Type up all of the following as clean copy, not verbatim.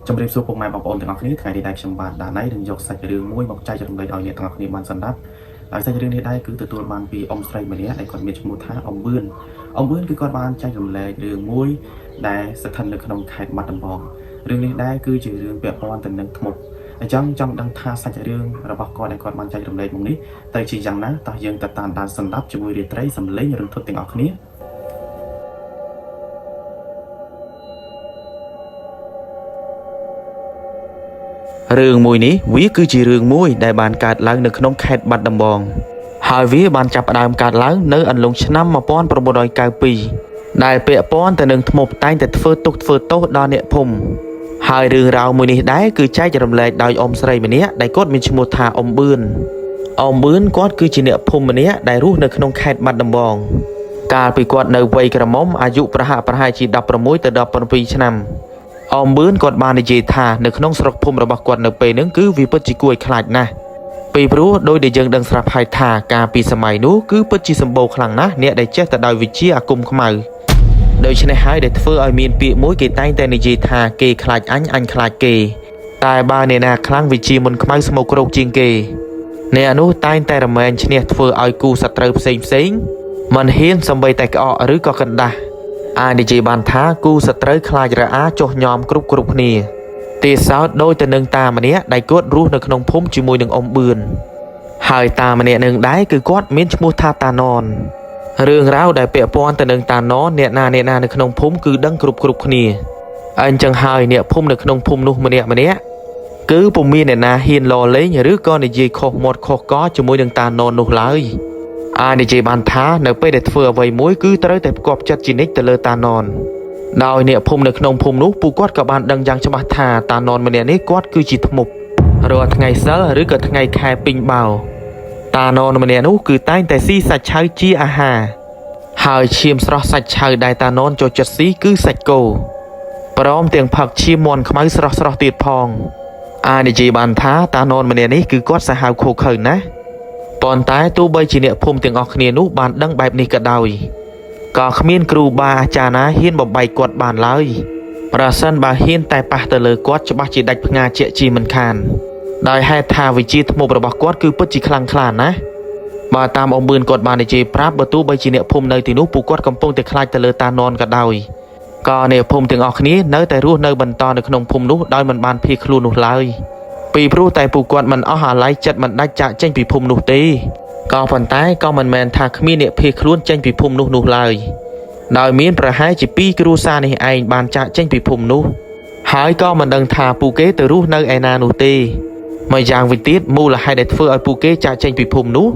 ជំរាបសួរពុកម៉ែបងប្អូនទាំងអស់គ្នាថ្ងៃនេះដែរខ្ញុំបាទដាណៃនឹងយកសាច់រឿងមួយមកចែករំលែកឲ្យអ្នកទាំងអស់គ្នាបានស្ដាប់ហើយសាច់រឿងនេះដែរគឺទទួលបានពីអ៊ំស្រីម្នាក់ដែលគាត់មានឈ្មោះថាអ៊ំបឿនអ៊ំបឿនគឺគាត់បានចែករំលែករឿងមួយដែលស្ថិតនៅក្នុងខេត្តបាត់ដំបងរឿងនេះដែរគឺជារឿងពាក់ព័ន្ធទៅនឹងធ្មប់អញ្ចឹងចង់ដឹងថាសាច់រឿងរបស់គាត់ដែលគាត់បានចែករំលែកមកនេះទៅជាយ៉ាងណាតោះយើងទៅតាមដានស្ដាប់ជាមួយរាត្រីសំឡេងរន្ធត់ទាំងអស់គ្នា រឿងមួយនេះវាគឺជារឿងមួយដែលបានកើតឡើងនៅក្នុងខេត្តបាត់ដំបងហើយវាបានចាប់ផ្ដើមកើតឡើងនៅអន្លង់ឆ្នាំ1992ដែលពាក់ព័ន្ធទៅនឹងធ្មប់តែងតែធ្វើទុក្ខធ្វើទោសដល់អ្នកភូមិហើយរឿងរ៉ាវមួយនេះដែរគឺចែករំលែកដោយអ៊ំស្រីម្នាក់ដែលគាត់មានឈ្មោះថាអ៊ំបឿនអ៊ំបឿនគាត់គឺជាអ្នកភូមិម្នាក់ដែលរស់នៅក្នុងខេត្តបាត់ដំបងកាលពីគាត់នៅវ័យក្រមុំអាយុប្រហាក់ប្រហែលជា16ទៅ17ឆ្នាំ អមបឿនគាត់បាននិយាយថានៅក្នុងស្រុកភូមិរបស់គាត់នៅពេលហ្នឹងគឺវាពិតជាគួរឲ្យខ្លាចណាស់ពីព្រោះដោយដែលយើងដឹងស្រាប់ហើយថាកាលពីសម័យនោះគឺពិតជាសម្បូរខ្លាំងណាស់អ្នកដែលចេះទៅដោយវិជ្ជាអាគមខ្មៅដូច្នេះហើយដែលធ្វើឲ្យមានពាក្យមួយគេតែងតែនិយាយថាគេខ្លាចអញអញខ្លាចគេតែបើអ្នកណាខ្លាំងវិជ្ជាមុនខ្មៅស្មោកគ្រោកជាងគេអ្នកនោះតែងតែរមែងឈ្នះធ្វើឲ្យគូសត្រូវផ្សេងផ្សេងៗមិនហ៊ានសំបីតែក្អកឬក៏កណ្ដាស់ អាចនិយាយបានថាគូសត្រូវខ្លាចរអាចុះញោមគ្រប់គ្រប់គ្នា ទេសោតដូចទៅនឹងតាម្នាក់ដែលគាត់រស់នៅក្នុងភូមិជាមួយនឹងអ៊ំបឿនហើយតាម្នាក់នឹងដែរគឺគាត់មានឈ្មោះថាតាណនរឿងរ៉ាវដែលពាក់ព័ន្ធទៅនឹងតាណនអ្នកណាអ្នកណានៅក្នុងភូមិគឺដឹងគ្រប់គ្រប់គ្នាអញ្ចឹងហើយអ្នកភូមិនៅក្នុងភូមិនោះម្នាក់ម្នាក់គឺពុំមានអ្នកណាហ៊ានលលេងឬក៏និយាយខុសមាត់ខុសកជាមួយនឹងតាណននោះឡើយ អាចនិយាយបានថានៅពេលដែលធ្វើអ្វីមួយគឺត្រូវតែផ្គប់ចិត្តជានិច្ចទៅលើតាណនដោយអ្នកភូមិនៅក្នុងភូមិនោះពួកគាត់ក៏បានដឹងយ៉ាងច្បាស់ថាតាណនម្នាក់នេះគាត់គឺជាធ្មប់រាល់ថ្ងៃសិលឬក៏ថ្ងៃខែពេញបោតាណនម្នាក់នោះគឺតែងតែស៊ីសាច់ឆៅជាអាហារហើយឈាមស្រស់សាច់ឆៅដែលតាណនចូលចិត្តស៊ីគឺសាច់គោព្រមទាំងផឹកឈាមមាន់ខ្មៅស្រស់ស្រស់ទៀតផងអាចនិយាយបានថាតាណនម្នាក់នេះគឺគាត់សាហាវឃោរឃៅណាស់ ប៉ុន្តែទោះបីជាអ្នកភូមិទាំងអស់គ្នានោះបានដឹងបែបនេះក៏ដោយក៏គ្មានគ្រូបាអាចារ្យណាហ៊ានបំបែកគាត់បានឡើយប្រសិនបើហ៊ានតែប៉ះទៅលើគាត់ច្បាស់ជាដាច់ផ្ងាជាក់ជាមិនខានដោយហេតុថាវិជាធ្មប់របស់គាត់គឺពិតជាខ្លាំងក្លាណាស់បើតាមអ៊ំបឿនគាត់បាននិយាយប្រាប់បើទោះបីជាអ្នកភូមិនៅទីនោះពួកគាត់កំពុងតែខ្លាចទៅលើតាននក៏ដោយក៏អ្នកភូមិទាំងអស់គ្នានៅតែរស់នៅបន្តនៅក្នុងភូមិនោះដោយមិនបានភៀសខ្លួននោះឡើយ ពីព្រោះតែពួកគាត់មិនអស់អាល័យចិត្តមិនដាច់ចាកចេញពីភូមិនោះទេក៏ប៉ុន្តែក៏មិនមែនថាគ្មានអ្នកភៀសខ្លួនចេញពីភូមិនោះនោះឡើយដោយមានប្រហែលជាពីរគ្រួសារនេះឯងបានចាកចេញពីភូមិនោះហើយក៏មិនដឹងថាពួកគេទៅរស់នៅឯណានោះទេម្យ៉ាងវិញទៀតមូលហេតុដែលធ្វើឲ្យពួកគេចាកចេញពីភូមិនោះ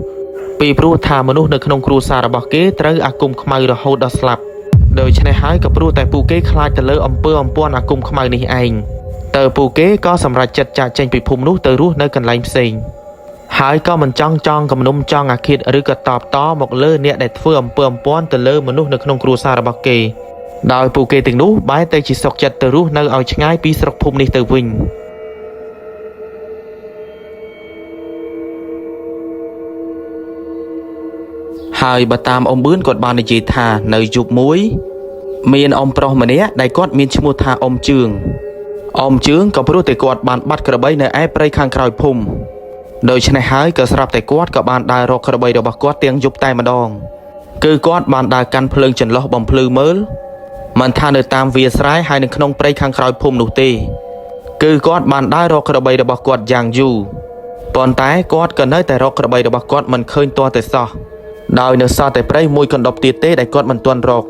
ពីព្រោះថាមនុស្សនៅក្នុងគ្រួសាររបស់គេត្រូវអាគមខ្មៅរហូតដល់ស្លាប់ដូច្នេះហើយក៏ព្រោះតែពួកគេខ្លាចទៅលើអំពើអំព័ន្ធអាគមខ្មៅនេះឯង ទៅពួកគេក៏សម្រេចចិត្តចាកចេញពីភូមិនោះទៅរស់នៅកន្លែងផ្សេងហើយក៏មិនចង់ចងគំនុំចង់អាឃាតឬក៏តបតមកលើអ្នកដែលធ្វើអំពើអំព័ន្ធទៅលើមនុស្សនៅក្នុងគ្រួសាររបស់គេដោយពួកគេទាំងនោះបែរទៅជាសុខចិត្តទៅរស់នៅឲ្យឆ្ងាយពីស្រុកភូមិនេះទៅវិញហើយបើតាមអ៊ំបឿនគាត់បាននិយាយថានៅយប់មួយមានអ៊ំប្រុសម្នាក់ដែលគាត់មានឈ្មោះថាអ៊ំជឿង អមជឿងក៏ព្រោះតែគាត់បានបាត់ក្របីនៅឯព្រៃខាងក្រោយភូមិដូច្នេះហើយក៏ស្រាប់តែគាត់ក៏បានដើររកក្របីរបស់គាត់ទាំងយប់តែម្ដងគឺគាត់បានដើរកាន់ភ្លើងចន្លោះបំភ្លឺមើលមិនថានៅតាមវាលស្រែហើយនៅក្នុងព្រៃខាងក្រោយភូមិនោះទេគឺគាត់បានដើររកក្របីរបស់គាត់យ៉ាងយូរប៉ុន្តែគាត់ក៏នៅតែរកក្របីរបស់គាត់មិនឃើញទាល់តែសោះដោយនៅសល់តែព្រៃមួយកណ្ដប់ទៀតទេដែលគាត់មិនទាន់រក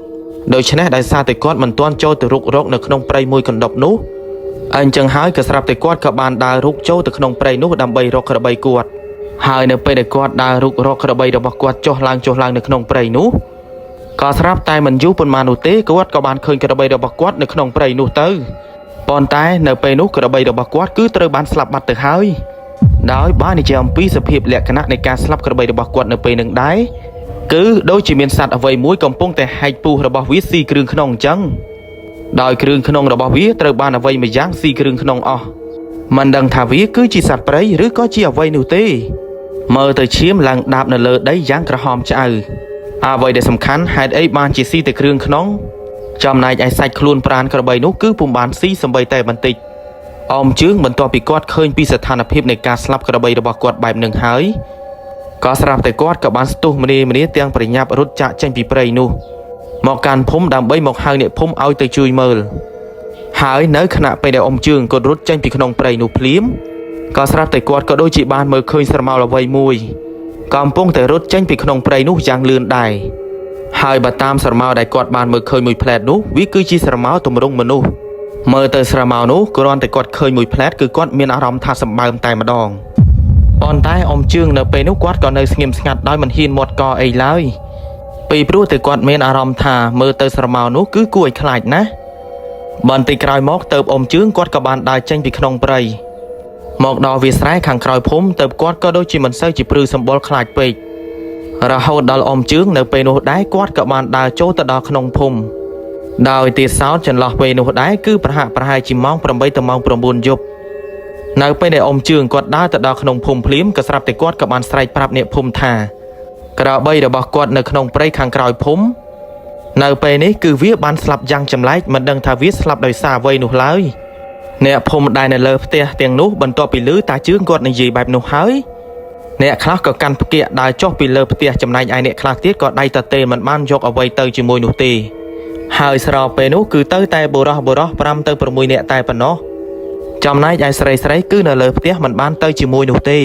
ដូច្នេះដោយសារតែគាត់មិនទាន់ចូលទៅរុករកនៅក្នុងព្រៃមួយកណ្ដប់នោះ អញ្ចឹងហើយក៏ស្រាប់តែគាត់ក៏បានដើររុកចូលទៅក្នុងព្រៃនោះដើម្បីរកក្របីគាត់ហើយនៅពេលដែលគាត់ដើររុករកក្របីរបស់គាត់ចុះឡើងចុះឡើងនៅក្នុងព្រៃនោះក៏ស្រាប់តែមិនយូរប៉ុន្មាននោះទេគាត់ក៏បានឃើញក្របីរបស់គាត់នៅក្នុងព្រៃនោះទៅប៉ុន្តែនៅពេលនោះក្របីរបស់គាត់គឺត្រូវបានស្លាប់បាត់ទៅហើយដោយបាននិយាយអំពីសភាពលក្ខណៈនៃការស្លាប់ក្របីរបស់គាត់នៅពេលនឹងដែរគឺដូចជាមានសត្វអ្វីមួយកំពុងតែហែកពុះរបស់វាស៊ីគ្រឿងក្នុងអញ្ចឹង ដោយគ្រឿងក្នុងរបស់វាត្រូវបានអ្វីមួយយ៉ាងស៊ីគ្រឿងក្នុងអស់មិនដឹងថាវាគឺជាសត្វព្រៃឬក៏ជាអ្វីនោះទេមើលទៅឈាមឡើងដាបនៅលើដីយ៉ាងក្រហមឆ្អៅអ្វីដែលសំខាន់ហេតុអីបានជាស៊ីតែគ្រឿងក្នុងចំណែកឯសាច់ខ្លួនប្រាណក្របីនោះគឺពុំបានស៊ីសំបីតែបន្តិច អមជឿងបន្ទាប់ពីគាត់ឃើញពីស្ថានភាពនៃការស្លាប់ក្របីរបស់គាត់បែបនឹងហើយក៏ស្រាប់តែគាត់ក៏បានស្ទុះម្នាៗទាំងប្រញាប់រត់ចាក់ចេញពីព្រៃនោះមកកាន់ភូមិដើម្បីមកហៅអ្នកភូមិឲ្យទៅជួយមើលហើយនៅខណៈពេលដែលអមជឿងគាត់រត់ចេញពីក្នុងព្រៃនោះភ្លាមក៏ស្រាប់តែគាត់ក៏ដូចជាបានមើលឃើញស្រមោលអ្វីមួយកំពុងតែរត់ចេញពីក្នុងព្រៃនោះយ៉ាងលឿនដែរហើយបើតាមស្រមោលដែលគាត់បានមើលឃើញមួយផ្លែតនោះវាគឺជាស្រមោលទម្រង់មនុស្សមើលទៅស្រមោលនោះគ្រាន់តែគាត់ឃើញមួយផ្លែតគឺគាត់មានអារម្មណ៍ថាសម្បើមតែម្ដងប៉ុន្តែអមជឿងនៅពេលនោះគាត់ក៏នៅស្ងៀមស្ងាត់ដោយមិនហ៊ានមាត់កអីឡើយពីព្រោះតែគាត់មានអារម្មណ៍ថាមើលទៅស្រមោលនោះគឺគួរឲ្យខ្លាចណាស់បន្តិចក្រោយមកទៅអមជឿងគាត់ក៏បានដើរចេញពីក្នុងព្រៃមកដល់វាលស្រែខាងក្រោយភូមិទៅគាត់ក៏ដូចជាមិនសូវជាព្រឺសម្បុរខ្លាចពេករហូតដល់អមជឿងនៅពេលនោះដែរគាត់ក៏បានដើរចូលទៅដល់ក្នុងភូមិដោយទៀតសោតចន្លោះពេលនោះដែរគឺប្រហាក់ប្រហែលជាម៉ោង8ទៅម៉ោង9យប់នៅពេលដែលអមជឿងគាត់ដើរទៅដល់ក្នុងភូមិភ្លាមក៏ស្រាប់តែគាត់ក៏បានស្រែកប្រាប់អ្នកភូមិថាក្របីរបស់គាត់នៅក្នុងព្រៃខាងក្រោយភូមិនៅពេលនេះគឺវាបានស្លាប់យ៉ាងចម្លែកមិនដឹងថាវាស្លាប់ដោយសារអ្វីនោះឡើយអ្នកភូមិដែលនៅលើផ្ទះទាំងនោះបន្ទាប់ពីឮតាជឿងគាត់និយាយបែបនោះហើយអ្នកខ្លះក៏កាន់ផ្គាក់ដើរចុះពីលើផ្ទះចំណែកឯអ្នកខ្លះទៀតក៏ដៃតទេមិនបានយកអ្វីទៅជាមួយនោះទេហើយស្របពេលនោះគឺទៅតែបុរស5ទៅ6នាក់តែប៉ុណ្ណោះចំណែកឯស្រីៗគឺនៅលើផ្ទះមិនបានទៅជាមួយនោះទេ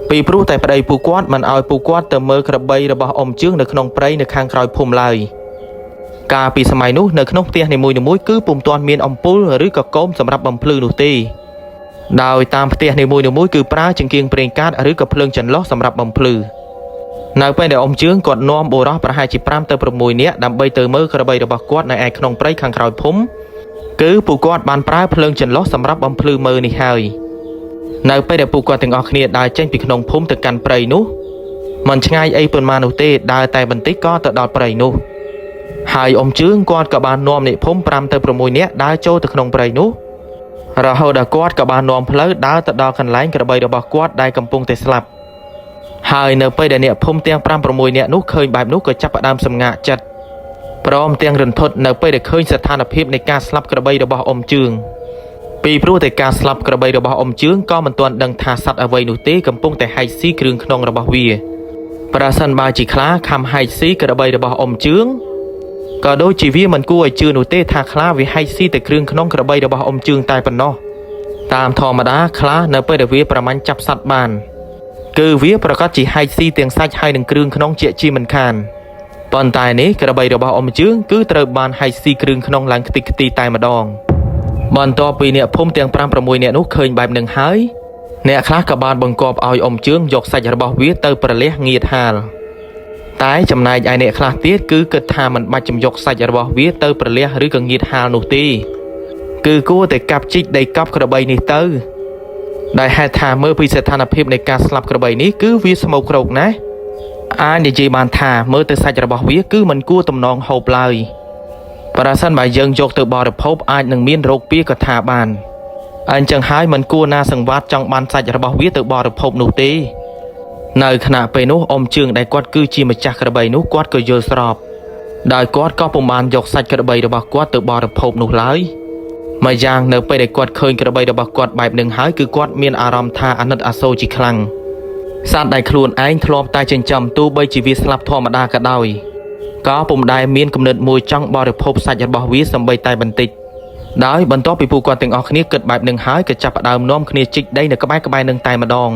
ពីព្រោះតែប្តីពួកគាត់មិនឲ្យពួកគាត់ទៅមើលក្របីរបស់អ៊ំជឿងនៅក្នុងព្រៃនៅខាងក្រោយភូមិឡើយកាលពីសម័យនោះនៅក្នុងផ្ទះនីមួយៗគឺពុំទាន់មានអំពូលឬក៏គោមសម្រាប់បំភ្លឺនោះទេដោយតាមផ្ទះនីមួយៗគឺប្រើចង្គៀងប្រេងកាតឬក៏ភ្លើងចន្លោះសម្រាប់បំភ្លឺនៅពេលដែលអ៊ំជឿងគាត់នាំបុរសប្រហែលជា5ទៅ6នាក់ដើម្បីទៅមើលក្របីរបស់គាត់នៅឯក្នុងព្រៃខាងក្រោយភូមិគឺពួកគាត់បានប្រើភ្លើងចន្លោះសម្រាប់បំភ្លឺមើលនេះហើយនៅពេលដែលពួកគាត់ទាំងអស់គ្នាដើរចេញពីក្នុងភូមិទៅកាន់ព្រៃនោះមិនឆ្ងាយអីប៉ុន្មាននោះទេដើរតែបន្តិចក៏ទៅដល់ព្រៃនោះហើយអ៊ំជឿងគាត់ក៏បាននាំអ្នកភូមិ5ទៅ6នាក់ដើរចូលទៅក្នុងព្រៃនោះរហូតដល់គាត់ក៏បាននាំផ្លូវដើរទៅដល់កន្លែងក្របីរបស់គាត់ដែលកំពុងតែស្លាប់ហើយនៅពេលដែលអ្នកភូមិទាំង5 6នាក់នោះឃើញបែបនោះក៏ចាប់ផ្ដើមសម្ងាកចិត្តព្រមទាំងរន្ធត់នៅពេលដែលឃើញស្ថានភាពនៃការស្លាប់ក្របីរបស់អ៊ំជឿងពីព្រោះតែការស្លាប់ក្របីរបស់អ៊ំជឿងក៏មិនទាន់ដឹងថាសត្វអ្វីនោះទេកំពុងតែហែកស៊ីគ្រឿងក្នុងរបស់វាប្រសិនបើជាខ្លាខំហែកស៊ីក្របីរបស់អ៊ំជឿងក៏ដូចជាវាមិនគួរឲ្យជឿនោះទេថាខ្លាវាហែកស៊ីតែគ្រឿងក្នុងក្របីរបស់អ៊ំជឿងតែប៉ុណ្ណោះតាមធម្មតាខ្លានៅពេលដែលវាប្រមាញ់ចាប់សត្វបានគឺវាប្រកាសជាហែកស៊ីទាំងសាច់ហើយនឹងគ្រឿងក្នុងជាមិនខានប៉ុន្តែនេះក្របីរបស់អ៊ំជឿងគឺត្រូវបានហែកស៊ីគ្រឿងក្នុងឡើងខ្ទេចខ្ទីតែម្ដងបន្ទាប់ពីអ្នកភូមិទាំង5 6នាក់នោះឃើញបែបនឹងហើយអ្នកខ្លះក៏បានបង្គាប់ឲ្យអ៊ំជឿងយកសាច់របស់វាទៅប្រលះងៀតហាលតែចំណែកឯអ្នកខ្លះទៀតគឺគិតថាមិនបាច់ចំយកសាច់របស់វាទៅប្រលះឬក៏ងៀតហាលនោះទេគឺគួរតែកាប់ជីកដីកប់ក្របីនេះទៅដែលហេតុថាមើលពីស្ថានភាពនៃការស្លាប់ក្របីនេះគឺវាស្មោកគ្រោកណាស់អាចនិយាយបានថាមើលទៅសាច់របស់វាគឺមិនគួរទំនងហូបឡើយប្រសិនបើយើងយកទៅបរិភោគអាចនឹងមានរោគពាក៏ថាបានអញ្ចឹងហើយមិនគួរណាសង្វាតចង់បានសាច់របស់វាទៅបរិភោគនោះទេនៅខណៈពេលនោះអ៊ំជឿងដែលគាត់គឺជាម្ចាស់ក្របីនោះគាត់ក៏យល់ស្របដោយគាត់ក៏ពុំបានយកសាច់ក្របីរបស់គាត់ទៅបរិភោគនោះឡើយម្យ៉ាងនៅពេលដែលគាត់ឃើញក្របីរបស់គាត់បែបនឹងហើយគឺគាត់មានអារម្មណ៍ថាអាណិតអាសូរជាខ្លាំងសត្វដែលខ្លួនឯងធ្លាប់តែចិញ្ចឹមទោះបីជាវាស្លាប់ធម្មតាក៏ដោយក៏ពុំដែលមានគំនិតមួយចង់បរិភោគសាច់របស់វាសំបីតែបន្តិចដោយបន្ទាប់ពីពួកគាត់ទាំងអស់គ្នាគិតបែបនឹងហើយក៏ចាប់ផ្ដើមនាំគ្នាជីកដីនៅក្បែរៗនឹងតែម្ដង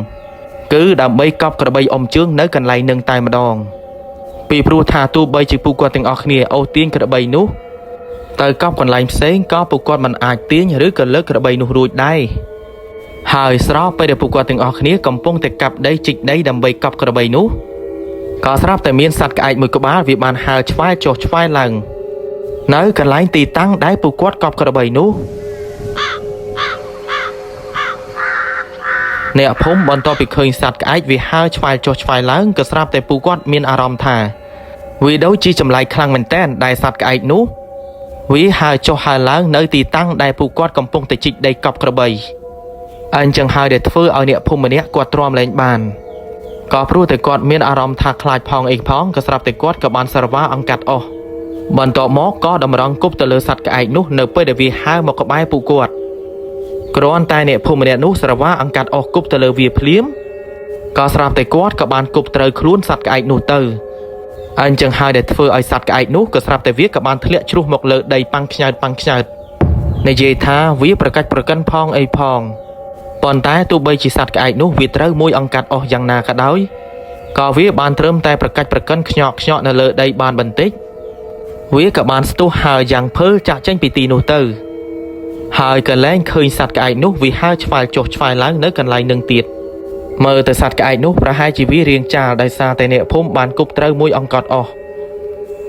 គឺដើម្បីកប់ក្របីអ៊ំជឿងនៅកន្លែងនឹងតែម្ដងពីព្រោះថាទោះបីជាពួកគាត់ទាំងអស់គ្នាអូសទាញក្របីនោះទៅកប់កន្លែងផ្សេងក៏ពួកគាត់មិនអាចទាញឬក៏លើកក្របីនោះរួចដែរហើយស្របពេលដែលពួកគាត់ទាំងអស់គ្នាកំពុងតែកាប់ដីជីកដីដើម្បីកប់ក្របីនោះក៏ស្រាប់តែមានសត្វក្អែកមួយក្បាលវាបានហើរឆ្វែលចុះឆ្វែលឡើងនៅកន្លែងទីតាំងដែលពួកគាត់កប់ក្របីនោះអ្នកភូមិបន្ទាប់ពីឃើញសត្វក្អែកវាហើរឆ្វែលចុះឆ្វែលឡើងក៏ស្រាប់តែពួកគាត់មានអារម្មណ៍ថាវាដូចជាចម្លែកខ្លាំងមែនទែនដែលសត្វក្អែកនោះវាហើរចុះហើរឡើងនៅទីតាំងដែលពួកគាត់កំពុងតែជីកដីកប់ក្របីអញ្ចឹងហើយដែលធ្វើឲ្យអ្នកភូមិម្នាក់គាត់ទ្រាំលែងបានក៏ព្រោះតែគាត់មានអារម្មណ៍ថាខ្លាចផងអីផងក៏ស្រាប់តែគាត់ក៏បានសារវ៉ាអង្កាត់អស់បន្ទាប់មកក៏តម្រង់គប់ទៅលើសត្វក្អែកនោះនៅពេលដែលវាហើរមកក្បែរពួកគាត់ គ្រាន់តែអ្នកភូមិម្នាក់នោះស្រវាអង្កាត់អស់គប់ទៅលើវាភ្លាមក៏ស្រាប់តែគាត់ក៏បានគប់ត្រូវខ្លួនសត្វក្អែកនោះទៅអញ្ចឹងហើយដែលធ្វើឲ្យសត្វក្អែកនោះក៏ស្រាប់តែវាក៏បានធ្លាក់ជ្រុះមកលើដីប៉ាំងខ្ញើតប៉ាំងខ្ញើតនិយាយថាវាប្រកាច់ប្រកិនផងអីផងប៉ុន្តែទោះបីជាសត្វក្អែកនោះវាត្រូវមួយអង្កាត់អស់យ៉ាងណាក៏ដោយក៏វាបានត្រឹមតែប្រកាច់ប្រកិនខ្ញក់ខ្ញក់នៅលើដីបានបន្តិចវាក៏បានស្ទុះហើរយ៉ាងភើលចាក់ចេញពីទីនោះទៅហើយក៏លែងឃើញសត្វក្អែកនោះវាហើរឆ្វែលចុះឆ្វែលឡើងនៅកន្លែងនឹងទៀតមើលទៅសត្វក្អែកនោះប្រហែលជាវារៀងចាលដោយសារតែអ្នកភូមិបានគប់ត្រូវមួយអង្កត់អស់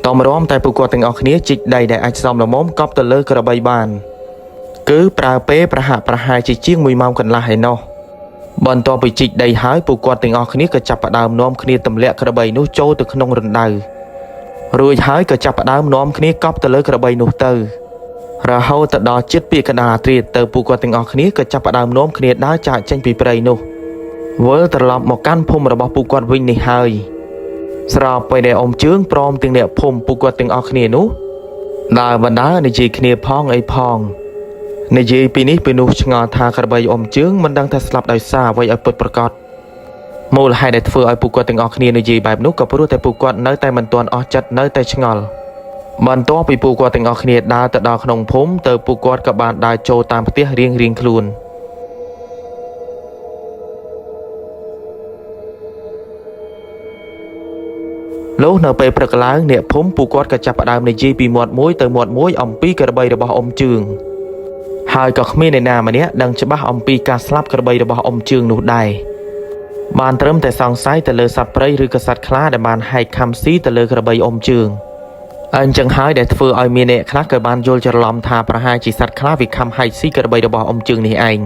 តម្រាំតែពួកគាត់ទាំងអស់គ្នាជីកដីដែលអាចសមល្មមកប់ទៅលើក្របីបានគឺប្រើពេលប្រហាក់ប្រហែលជាជាង1ម៉ោងកន្លះឯណោះបន្ទាប់ពីជីកដីហើយពួកគាត់ទាំងអស់គ្នាក៏ចាប់ផ្ដើមនាំគ្នាទម្លាក់ក្របីនោះចូលទៅក្នុងរណ្ដៅរួចហើយក៏ចាប់ផ្ដើមនាំគ្នាកប់ទៅលើក្របីនោះទៅរហូតទៅដល់ជិតពាក្យកណ្ដាលអាធ្រាត្រទៅពួកគាត់ទាំងអស់គ្នាក៏ចាប់ផ្ដើមនាំគ្នាដើរចាកចេញពីព្រៃនោះវិលត្រឡប់មកកាន់ភូមិរបស់ពួកគាត់វិញនេះហើយស្របពេលដែលអ៊ំជឿងព្រមទាំងអ្នកភូមិពួកគាត់ទាំងអស់គ្នានោះដើរបណ្ដើរនិយាយគ្នាផងអីផងនិយាយពីនេះពីនោះឆ្ងល់ថាក្របីអ៊ំជឿងមិនដឹងថាស្លាប់ដោយសារអ្វីឲ្យពិតប្រាកដមូលហេតុដែលធ្វើឲ្យពួកគាត់ទាំងអស់គ្នានិយាយបែបនោះក៏ព្រោះតែពួកគាត់នៅតែមិនទាន់អស់ចិត្តនៅតែឆ្ងល់បន្ទាប់ពីពួកគាត់ទាំងអស់គ្នាដើរទៅដល់ក្នុងភូមិទៅពួកគាត់ក៏បានដើរចូលតាមផ្ទះរៀងៗខ្លួនលុះនៅពេលព្រឹកឡើងអ្នកភូមិពួកគាត់ក៏ចាប់ផ្ដើមនិយាយពីមាត់មួយទៅមាត់មួយអំពីក្របីរបស់អ៊ំជឿងហើយក៏គ្មានអ្នកណាម្នាក់ដឹងច្បាស់អំពីការស្លាប់ក្របីរបស់អ៊ំជឿងនោះដែរបានត្រឹមតែសង្ស័យទៅលើសត្វព្រៃឬក៏សត្វខ្លាដែលបានហែកខំស៊ីទៅលើក្របីអ៊ំជឿងអញ្ចឹងហើយដែលធ្វើឲ្យមានអ្នកខ្លះក៏បានយល់ច្រឡំថាប្រហែលជាសត្វខ្លាវាខំហែកស៊ីក្របីរបស់អ៊ំជឿងនេះឯង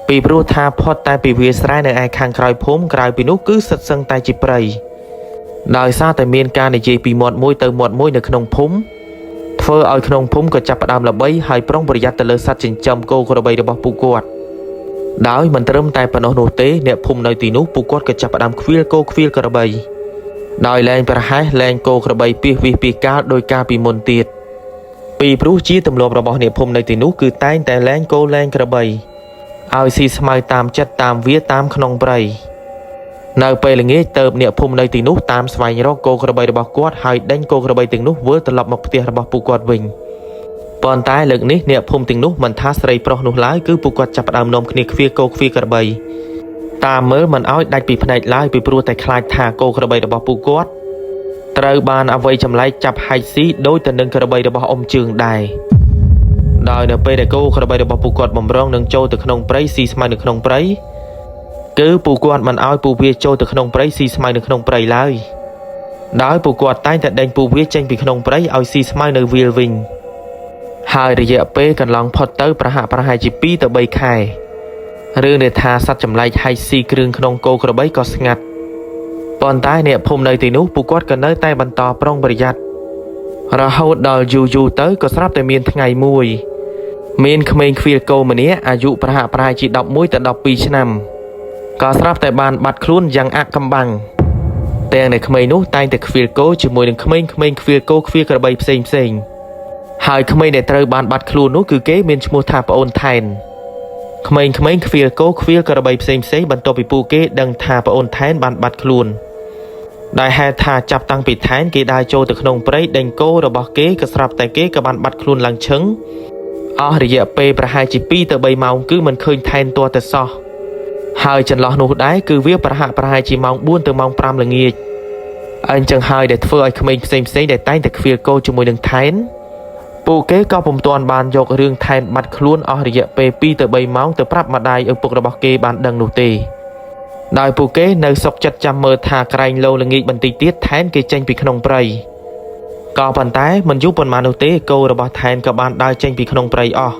ពីព្រោះថាផុតតែពីវាលស្រែនៅឯខាងក្រោយភូមិក្រៅពីនោះគឺសិតសឹងតែជាព្រៃដោយសារតែមានការនិយាយពីមាត់មួយទៅមាត់មួយនៅក្នុងភូមិធ្វើឲ្យក្នុងភូមិក៏ចាប់ផ្ដើមល្បីហើយប្រុងប្រយ័ត្នទៅលើសត្វចិញ្ចឹមគោក្របីរបស់ពួកគាត់ដោយមិនត្រឹមតែប៉ុណ្ណោះនោះទេអ្នកភូមិនៅទីនោះពួកគាត់ក៏ចាប់ផ្ដើមខ្វៀលគោខ្វៀលក្របីដោយលែងប្រហែសលែងគោក្របីពីវិសពីកាលដោយការពីមុនទៀតពីព្រោះជាទម្លាប់របស់អ្នកភូមិនៅទីនោះគឺតែងតែលែងគោលែងក្របីឲ្យស៊ីស្មៅតាមចិត្តតាមវាតាមក្នុងព្រៃនៅពេលល្ងាចទៅអ្នកភូមិនៅទីនោះតាមស្វែងរកគោក្របីរបស់គាត់ហើយដេញគោក្របីទាំងនោះវិលត្រឡប់មកផ្ទះរបស់ពួកគាត់វិញប៉ុន្តែលើកនេះអ្នកភូមិទាំងនោះមិនថាស្រីប្រុសនោះឡើយគឺពួកគាត់ចាប់ផ្ដើមនាំគ្នាខ្វៀលគោខ្វៀលក្របីតាមមើលមិនឲ្យដាច់ពីភ្នែកឡើយពីព្រោះតែខ្លាចថាគោក្របីរបស់ពួកគាត់ត្រូវបានអ្វីចម្លែកចាប់ហែកស៊ីដោយទៅនឹងក្របីរបស់អ៊ំជឿងដែរដោយនៅពេលដែលគោក្របីរបស់ពួកគាត់បំរុងនឹងចូលទៅក្នុងព្រៃស៊ីស្មៅនៅក្នុងព្រៃគឺពួកគាត់មិនឲ្យពួកវាចូលទៅក្នុងព្រៃស៊ីស្មៅនៅក្នុងព្រៃឡើយដោយពួកគាត់តែងតែដេញពួកវាចេញពីក្នុងព្រៃឲ្យស៊ីស្មៅនៅវាលវិញហើយរយៈពេលកន្លងផុតទៅប្រហាក់ប្រហែលជា2ទៅ3ខែរឿងដែលថាសត្វចម្លែកហែកស៊ីគ្រឿងក្នុងគោក្របីក៏ស្ងាត់ប៉ុន្តែអ្នកភូមិនៅទីនោះពួកគាត់ក៏នៅតែបន្តប្រុងប្រយ័ត្នរហូតដល់យូរយូរទៅក៏ស្រាប់តែមានថ្ងៃមួយមានក្មេងខ្វៀលគោម្នាក់អាយុប្រហាក់ប្រហែលជា11ទៅ12ឆ្នាំក៏ស្រាប់តែបានបាត់ខ្លួនយ៉ាងអាក់កំបាំងទាំងនៅក្មេងនោះតែងតែខ្វៀលគោជាមួយនឹងក្មេងៗខ្វៀលគោខ្វៀលក្របីផ្សេងផ្សេងហើយក្មេងដែលត្រូវបានបាត់ខ្លួននោះគឺគេមានឈ្មោះថាប្អូនថែនក្មេងៗខ្វៀលគោខ្វៀលក្របីផ្សេងផ្សេងបន្ទាប់ពីពួកគេដឹងថាប្អូនថែនបានបាត់ខ្លួនដែលហេតុថាចាប់តាំងពីថែនគេដើរចូលទៅក្នុងព្រៃដេញគោរបស់គេក៏ស្រាប់តែគេក៏បានបាត់ខ្លួនឡើងឈឹងអស់រយៈពេលប្រហែលជា2ទៅ3ម៉ោងគឺមិនឃើញថែនទាល់តែសោះហើយចន្លោះនោះដែរគឺវាប្រហាក់ប្រហែលជាម៉ោង4ទៅម៉ោង5ល្ងាចអញ្ចឹងហើយដែលធ្វើឲ្យក្មេងផ្សេងផ្សេងដែលតែងតែខ្វៀលគោជាមួយនឹងថែនពួកគេក៏ពុំទាន់បានយករឿងថែនបាត់ខ្លួនអស់រយៈពេល2ទៅ3ម៉ោងទៅប្រាប់ម្ដាយឪពុករបស់គេបានដឹងនោះទេដោយពួកគេនៅសុកចិត្តចាំមើលថាក្រែងលោល្ងាចបន្តិចទៀតថែនគេចេញពីក្នុងព្រៃក៏ប៉ុន្តែមិនយូរប៉ុន្មាននោះទេគោរបស់ថែនក៏បានដើរចេញពីក្នុងព្រៃអស់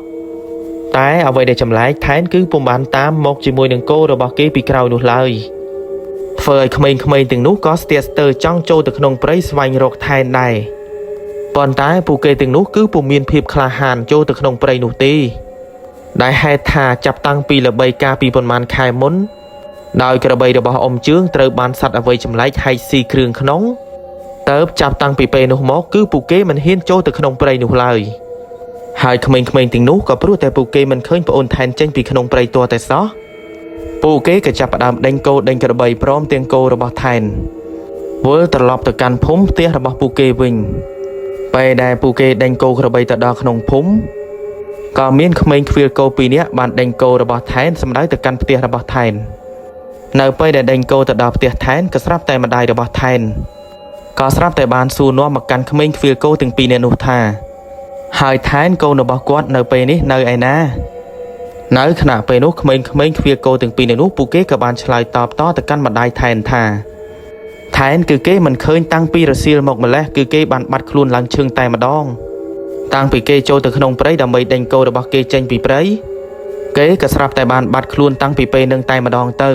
តែអ្វីដែលចម្លែកថែនគឺពុំបានតាមមកជាមួយនឹងគោរបស់គេពីក្រោយនោះឡើយធ្វើឲ្យក្មេងៗទាំងនោះក៏ស្ទាក់ស្ទើរចង់ចូលទៅក្នុងព្រៃស្វែងរកថែនដែរប៉ុន្តែពួកគេទាំងនោះគឺពុំមានភាពក្លាហានចូលទៅក្នុងព្រៃនោះទេដែលហេតុថាចាប់តាំងពីល្បីកាលពីប៉ុន្មានខែមុនដោយក្របីរបស់អ៊ំជឿងត្រូវបានសត្វអ្វីចម្លែកហែកស៊ីគ្រឿងក្នុងទៅចាប់តាំងពីពេលនោះមកគឺពួកគេមិនហ៊ានចូលទៅក្នុងព្រៃនោះឡើយ ហើយក្មេងៗទាំងនោះក៏ព្រោះតែពួកគេមិនឃើញប្អូនថែនចេញពីក្នុងព្រៃទាល់តែសោះពួកគេក៏ចាប់ផ្ដើមដេញគោដេញក្របីព្រមទាំងគោរបស់ថែនវិលត្រឡប់ទៅកាន់ភូមិផ្ទះរបស់ពួកគេវិញពេលដែលពួកគេដេញគោក្របីទៅដល់ក្នុងភូមិក៏មានក្មេងខ្វៀលគោពីរនាក់បានដេញគោរបស់ថែនសម្ដៅទៅកាន់ផ្ទះរបស់ថែននៅពេលដែលដេញគោទៅដល់ផ្ទះថែនក៏ស្រាប់តែម្ដាយរបស់ថែនក៏ស្រាប់តែបានសួរនាំមកកាន់ក្មេងខ្វៀលគោទាំងពីរនាក់នោះថាហើយថែនកូនរបស់គាត់នៅពេលនេះនៅឯណានៅខណៈពេលនោះក្មេងៗខ្វៀលគោទាំងពីរនាក់នោះពួកគេក៏បានឆ្លើយតបតទៅកាន់ម្ដាយថែនថាថែនគឺគេមិនឃើញតាំងពីរសៀលមកម្លេះគឺគេបានបាត់ខ្លួនឡើងឈឹងតែម្ដងតាំងពីគេចូលទៅក្នុងព្រៃដើម្បីដេញគោរបស់គេចេញពីព្រៃគេក៏ស្រាប់តែបានបាត់ខ្លួនតាំងពីពេលនឹងតែម្ដងទៅ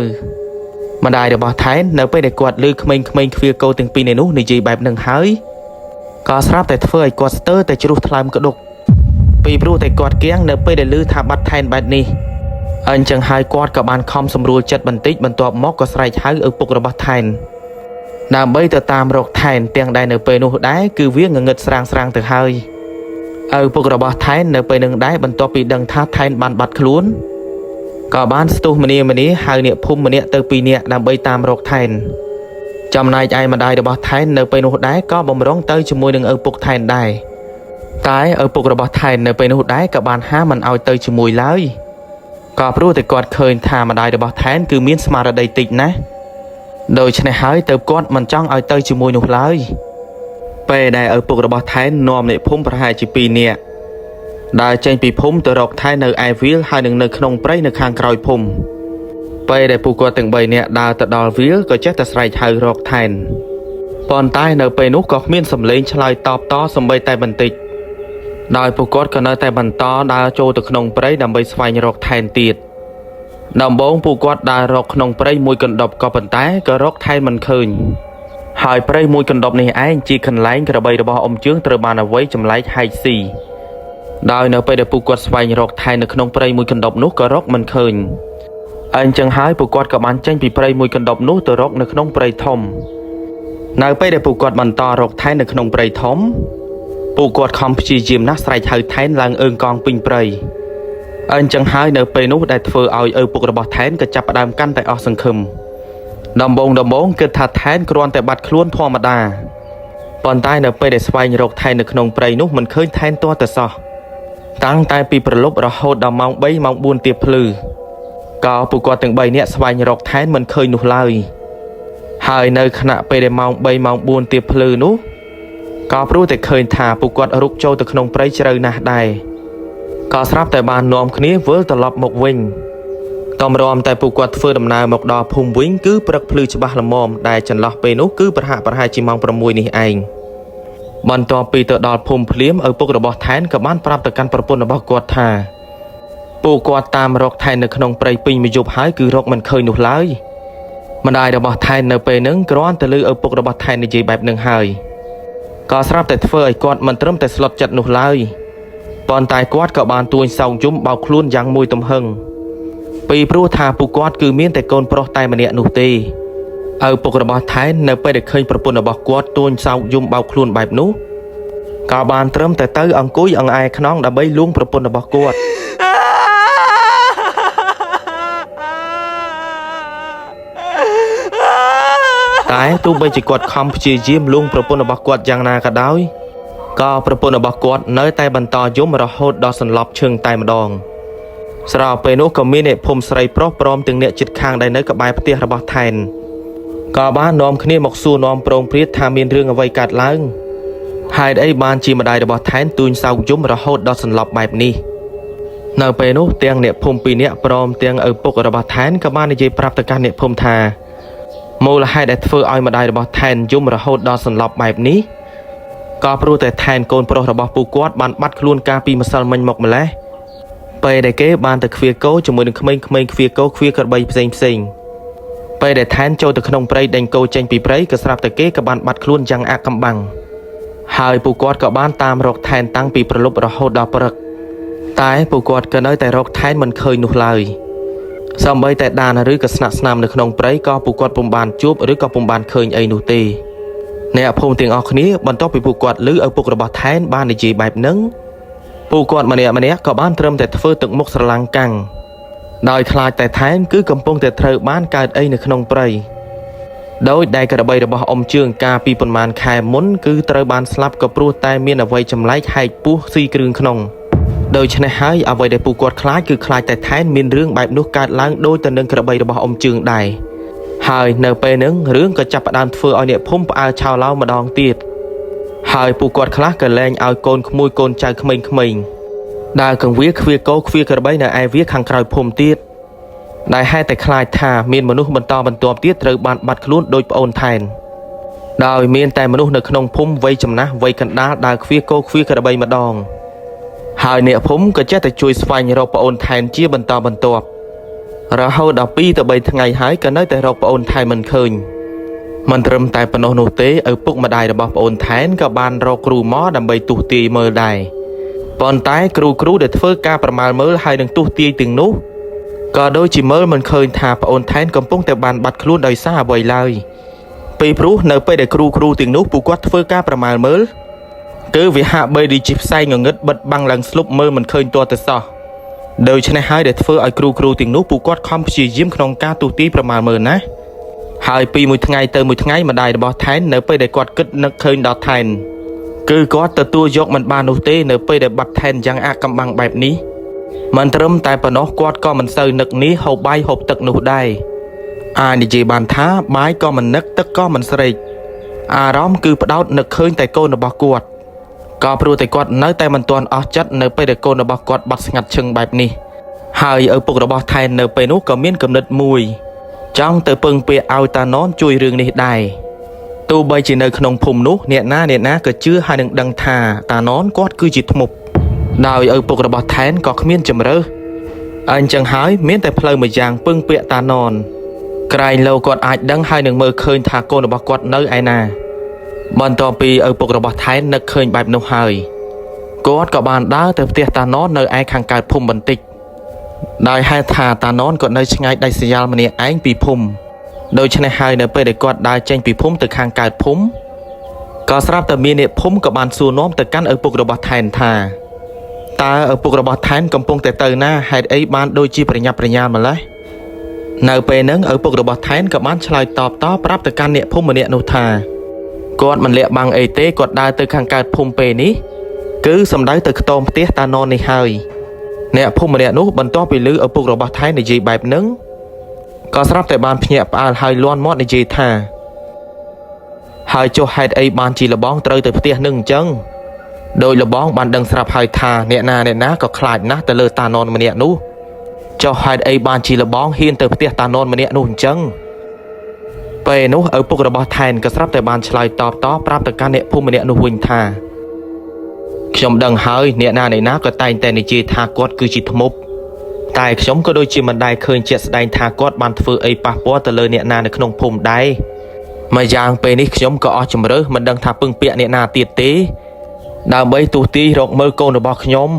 ម្ដាយរបស់ថែននៅពេលដែលគាត់ឮក្មេងៗខ្វៀលគោទាំងពីរនាក់នោះនិយាយបែបនឹងហើយក៏ស្រាប់តែធ្វើឲ្យគាត់ស្ទើរតែជ្រុះថ្លើមក្ដុកពីព្រោះតែគាត់គៀងនៅពេលដែលឮថាបាត់ថែនបែបនេះអញ្ចឹងហើយគាត់ក៏បានខំសម្រួលចិត្តបន្តិចបន្ទាប់មកក៏ស្រែកហៅឪពុករបស់ថែនដើម្បីទៅតាមរកថែនទាំងដែលនៅពេលនោះដែរគឺវាងងឹតស្រាងស្រាងទៅហើយឪពុករបស់ថែននៅពេលនឹងដែរបន្ទាប់ពីដឹងថាថែនបានបាត់ខ្លួនក៏បានស្ទុះម្នាៗហៅអ្នកភូមិម្នាក់ទៅពីរនាក់ដើម្បីតាមរកថែនចំណែកឯម្ដាយរបស់ថែននៅពេលនោះដែរក៏បំរុងទៅជាមួយនឹងឪពុកថែនដែរតែឪពុករបស់ថែននៅពេលនោះដែរក៏បានហាមមិនឲ្យទៅជាមួយឡើយក៏ព្រោះតែគាត់ឃើញថាម្ដាយរបស់ថែនគឺមានស្មារតីតិចណាស់ដូច្នេះហើយទៅគាត់មិនចង់ឲ្យទៅជាមួយនោះឡើយពេលដែលឪពុករបស់ថែននាំអ្នកភូមិប្រហែលជា2នាក់ដើរចេញពីភូមិទៅរកថែននៅឯវាលហើយនឹងនៅក្នុងព្រៃនៅខាងក្រោយភូមិពេលដែលពួកគាត់ទាំង3នាក់ដើរទៅដល់វាលក៏ចេះតែស្រែកហៅរកថែនប៉ុន្តែនៅពេលនោះក៏គ្មានសំឡេងឆ្លើយតបតសំបីតែបន្តិចដោយពួកគាត់ក៏នៅតែបន្តដើរចូលទៅក្នុងព្រៃដើម្បីស្វែងរកថែនទៀតដំបូងពួកគាត់ដើររកក្នុងព្រៃមួយកណ្ដប់ក៏ប៉ុន្តែក៏រកថែនមិនឃើញហើយព្រៃមួយកណ្ដប់នេះឯងជាកន្លែងក្របីរបស់អ៊ំជឿងត្រូវបានអ្វីចម្លែកហែកស៊ីដោយនៅពេលដែលពួកគាត់ស្វែងរកថែននៅក្នុងព្រៃមួយកណ្ដប់នោះក៏រកមិនឃើញអញ្ចឹងហើយពួកគាត់ក៏បានចេញពីព្រៃមួយកណ្ដប់នោះទៅរកនៅក្នុងព្រៃធំនៅពេលដែលពួកគាត់បន្តរកថែននៅក្នុងព្រៃធំពួកគាត់ខំព្យាយាមណាស់ស្រែកហៅថែនឡើងអើងកងពេញព្រៃអញ្ចឹងហើយនៅពេលនោះដែលធ្វើឲ្យឪពុករបស់ថែនក៏ចាប់ផ្ដើមកាន់តែអស់សង្ឃឹមដំបូងគិតថាថែនគ្រាន់តែបាត់ខ្លួនធម្មតាប៉ុន្តែនៅពេលដែលស្វែងរកថែននៅក្នុងព្រៃនោះមិនឃើញថែនទាល់តែសោះតាំងតែពីព្រលប់រហូតដល់ម៉ោង3ម៉ោង4ទៀបភ្លឺក៏ពួកគាត់ទាំង3នាក់ស្វែងរកថែនមិនឃើញនោះឡើយហើយនៅខណៈពេលដែលម៉ោង3ម៉ោង4ទៀបភ្លឺនោះក៏ព្រោះតែឃើញថាពួកគាត់រុកចូលទៅក្នុងព្រៃជ្រៅណាស់ដែរក៏ស្រាប់តែបាននាំគ្នាវិលត្រឡប់មកវិញតម្រាំតែពួកគាត់ធ្វើដំណើរមកដល់ភូមិវិញគឺព្រឹកភ្លឺច្បាស់ល្មមដែលចន្លោះពេលនោះគឺប្រហាក់ប្រហែលជាម៉ោង6នេះឯងបន្ទាប់ពីទៅដល់ភូមិភ្លាមឪពុករបស់ថែនក៏បានប្រាប់ទៅកាន់ប្រពន្ធរបស់គាត់ថាពួកគាត់តាមរកថែននៅក្នុងព្រៃពេញមួយយប់ហើយគឺរកមិនឃើញនោះឡើយម្ដាយរបស់ថែននៅពេលហ្នឹងគ្រាន់តែឮឪពុករបស់ថែននិយាយបែបហ្នឹងហើយក៏ស្រាប់តែធ្វើឲ្យគាត់មិនត្រឹមតែស្លុតចិត្តនោះឡើយប៉ុន្តែគាត់ក៏បានទួញសោកយំបោកខ្លួនយ៉ាងមួយទំហឹងពីព្រោះថាពួកគាត់គឺមានតែកូនប្រុសតែម្នាក់នោះទេឪពុករបស់ថែននៅពេលដែលឃើញប្រពន្ធរបស់គាត់ទួញសោកយំបោកខ្លួនបែបនោះក៏បានត្រឹមតែទៅអង្គុយអង្អែខ្នងដើម្បីលួងប្រពន្ធរបស់គាត់តែទោះបីជាគាត់ខំព្យាយាមលួងប្រពន្ធរបស់គាត់យ៉ាងណាក៏ដោយក៏ប្រពន្ធរបស់គាត់នៅតែបន្តយំរហូតដល់សន្លប់ឈឹងតែម្ដងស្របពេលនោះក៏មានអ្នកភូមិស្រីប្រុសព្រមទាំងអ្នកជិតខាងដែលនៅក្បែរផ្ទះរបស់ថែនក៏បាននាំគ្នាមកសួរនាំប្រងព្រាតថាមានរឿងអ្វីកើតឡើងហេតុអីបានជាម្ដាយរបស់ថែនទូញសោកយំរហូតដល់សន្លប់បែបនេះនៅពេលនោះទាំងអ្នកភូមិពីរនាក់ព្រមទាំងឪពុករបស់ថែនក៏បាននិយាយប្រាប់ទៅកាន់អ្នកភូមិថាមូលហេតុដែលធ្វើឲ្យម្ដាយរបស់ថែនយំរហូតដល់សន្លប់បែបនេះក៏ព្រោះតែថែនកូនប្រុសរបស់ពួកគាត់បានបាត់ខ្លួនកាលពីម្សិលមិញមកម្លេះពេលដែលគេបានទៅខ្វៀលគោជាមួយនឹងក្មេងៗខ្វៀលគោខ្វៀលក្របីផ្សេងពេលដែលថែនចូលទៅក្នុងព្រៃដេញគោចេញពីព្រៃក៏ស្រាប់តែគេក៏បានបាត់ខ្លួនយ៉ាងអាក់កំបាំងហើយពួកគាត់ក៏បានតាមរកថែនតាំងពីព្រលប់រហូតដល់ព្រឹកតែពួកគាត់ក៏នៅតែរកថែនមិនឃើញនោះឡើយសូម្បីតែដានឬក៏ស្នាក់ស្នាមនៅក្នុងព្រៃក៏ពួកគាត់ពុំបានជួបឬក៏ពុំបានឃើញអីនោះទេអ្នកភូមិទាំងអស់គ្នាបន្ទាប់ពីពួកគាត់ឮឪពុករបស់ថែនបាននិយាយបែបហ្នឹង ពួកគាត់ម្នាក់ៗក៏បានត្រឹមតែធ្វើទឹកមុខស្រឡាំងកាំងដោយខ្លាចតែថែនគឺកំពុងតែត្រូវបានកើតអីនៅក្នុងព្រៃដោយដែលក្របីរបស់អ៊ំជឿងកាលពីប៉ុន្មានខែមុនគឺត្រូវបានស្លាប់ក៏ព្រោះតែមានអ្វីចម្លែកហែកពោះស៊ីគ្រឿងក្នុងដូច្នេះហើយអ្វីដែលពួកគាត់ខ្លាចគឺខ្លាចតែថែនមានរឿងបែបនោះកើតឡើងដូចទៅនឹងក្របីរបស់អ៊ំជឿងដែរហើយនៅពេលហ្នឹងរឿងក៏ចាប់ផ្ដើមធ្វើឲ្យអ្នកភូមិផ្អើលឆោឡោម្ដងទៀតហើយពួកគាត់ខ្លះក៏លែងឲ្យកូនក្មួយកូនចៅក្មេងៗដើរកង្វៀខ្វៀកោខ្វៀក្របីនៅឯវាខាងក្រោយភូមិទៀតដែលហេតុតែខ្លាចថាមានមនុស្សបន្តបន្ទាប់ទៀតត្រូវបានបាត់ខ្លួនដោយប្អូនថែនដោយមានតែមនុស្សនៅក្នុងភូមិវ័យចំណាស់វ័យកណ្ដាលដើរខ្វៀកោខ្វៀក្របីម្ដងហើយអ្នកភូមិក៏ចេះតែជួយស្វែងរកប្អូនថែនជាបន្តបន្ទាប់រហូតដល់2ទៅ3ថ្ងៃហើយក៏នៅតែរកប្អូនថែនមិនឃើញមិនត្រឹមតែប៉ុណ្ណោះនោះទេឪពុកម្ដាយរបស់ប្អូនថែនក៏បានរកគ្រូមកដើម្បីទស្សទាយមើលដែរប៉ុន្តែគ្រូដែលធ្វើការប្រមាលមើលហើយនឹងទស្សទាយទាំងនោះក៏ដូចជាមើលមិនឃើញថាប្អូនថែនកំពុងតែបានបាត់ខ្លួនដោយសារអ្វីឡើយពីព្រោះនៅពេលដែលគ្រូទាំងនោះពួកគាត់ធ្វើការប្រមាលមើលគឺវាហាក់បីដូចជាផ្សែងងងឹតបិទបាំងឡើងស្លុបមើលមិនឃើញទាល់តែសោះដូច្នេះហើយដែលធ្វើឲ្យគ្រូទាំងនោះពួកគាត់ខំព្យាយាមក្នុងការទស្សទាយប្រមាលមើលណាហើយពីមួយថ្ងៃទៅមួយថ្ងៃម្ដាយរបស់ថែននៅពេលដែលគាត់គិតនឹកឃើញដល់ថែនគឺគាត់ទទួលយកមិនបាននោះទេនៅពេលដែលបាត់ថែនយ៉ាងអាកំបាំងបែបនេះមិនត្រឹមតែប៉ុណ្ណោះគាត់ក៏មិនសូវនឹកនេះហូបបាយហូបទឹកនោះដែរអាចនិយាយបានថាបាយក៏មិននឹកទឹកក៏មិនស្រេកអារម្មណ៍គឺផ្ដោតនឹកឃើញតែកូនរបស់គាត់ក៏ព្រោះតែគាត់នៅតែមិនទាន់អស់ចិត្តនៅពេលដែលកូនរបស់គាត់បាត់ស្ងាត់ឈឹងបែបនេះហើយឪពុករបស់ថែននៅពេលនោះក៏មានគំនិតមួយចង់ទៅពឹងពាក្យឲ្យតាណនជួយរឿងនេះដែរទោះបីជានៅក្នុងភូមិនោះអ្នកណាក៏ជឿហើយនឹងដឹងថាតាណនគាត់គឺជាធ្មប់ដោយឪពុករបស់ថែនក៏គ្មានជម្រើសអញ្ចឹងហើយមានតែផ្លូវមួយយ៉ាងពឹងពាក្យតាណនក្រែងលោគាត់អាចដឹងហើយនឹងមើលឃើញថាកូនរបស់គាត់នៅឯណាបន្ទាប់ពីឪពុករបស់ថែននឹកឃើញបែបនោះហើយគាត់ក៏បានដើរទៅផ្ទះតាណននៅឯខាងកើតភូមិបន្តិចដោយហេតុថាតាណនក៏នៅឆ្ងាយដាច់ស្រយាលម្នាក់ឯងពីភូមិដូច្នេះហើយនៅពេលដែលគាត់ដើរចេញពីភូមិទៅខាងកើតភូមិក៏ស្រាប់តែមានអ្នកភូមិក៏បានសួរនាំទៅកាន់ឪពុករបស់ថែនថាតើឪពុករបស់ថែនកំពុងតែទៅណាហេតុអីបានដូចជាប្រញាប់ប្រញាល់ម្ល៉េះនៅពេលហ្នឹងឪពុករបស់ថែនក៏បានឆ្លើយតបតប្រាប់ទៅកាន់អ្នកភូមិម្នាក់នោះថាគាត់មិនលាក់បាំងអីទេគាត់ដើរទៅខាងកើតភូមិពេលនេះគឺសំដៅទៅខ្ទមផ្ទះតាណននេះហើយអ្នកភូមិម្នាក់នោះបន្ទាប់ពីឮឪពុករបស់ថែននិយាយបែបហ្នឹងក៏ស្រាប់តែបានភ្ញាក់ផ្អើលហើយលាន់មាត់និយាយថាហើយចុះហេតុអីបានជាលបងត្រូវទៅផ្ទះនឹងអញ្ចឹងដោយលបងបានដឹងស្រាប់ហើយថាអ្នកណាក៏ខ្លាចណាស់ទៅលើតាណនម្នាក់នោះចុះហេតុអីបានជាលបងហ៊ានទៅផ្ទះតាណនម្នាក់នោះអញ្ចឹងពេលនោះឪពុករបស់ថែនក៏ស្រាប់តែបានឆ្លើយតបតប្រាប់ទៅកាន់អ្នកភូមិម្នាក់នោះវិញថាខ្ញុំដឹងហើយអ្នកណាក៏តែងតែនិយាយថាគាត់គឺជាធ្មប់តែខ្ញុំក៏ដូចជាមិនដែលឃើញជាក់ស្ដែងថាគាត់បានធ្វើអីប៉ះពាល់ទៅលើអ្នកណានៅក្នុងភូមិដែរម្យ៉ាងពេលនេះខ្ញុំក៏អស់ជម្រើសមិនដឹងថាពឹងពាក់អ្នកណាទៀតទេដើម្បីទស្សទាយរកមើលកូនរបស់ខ្ញុំ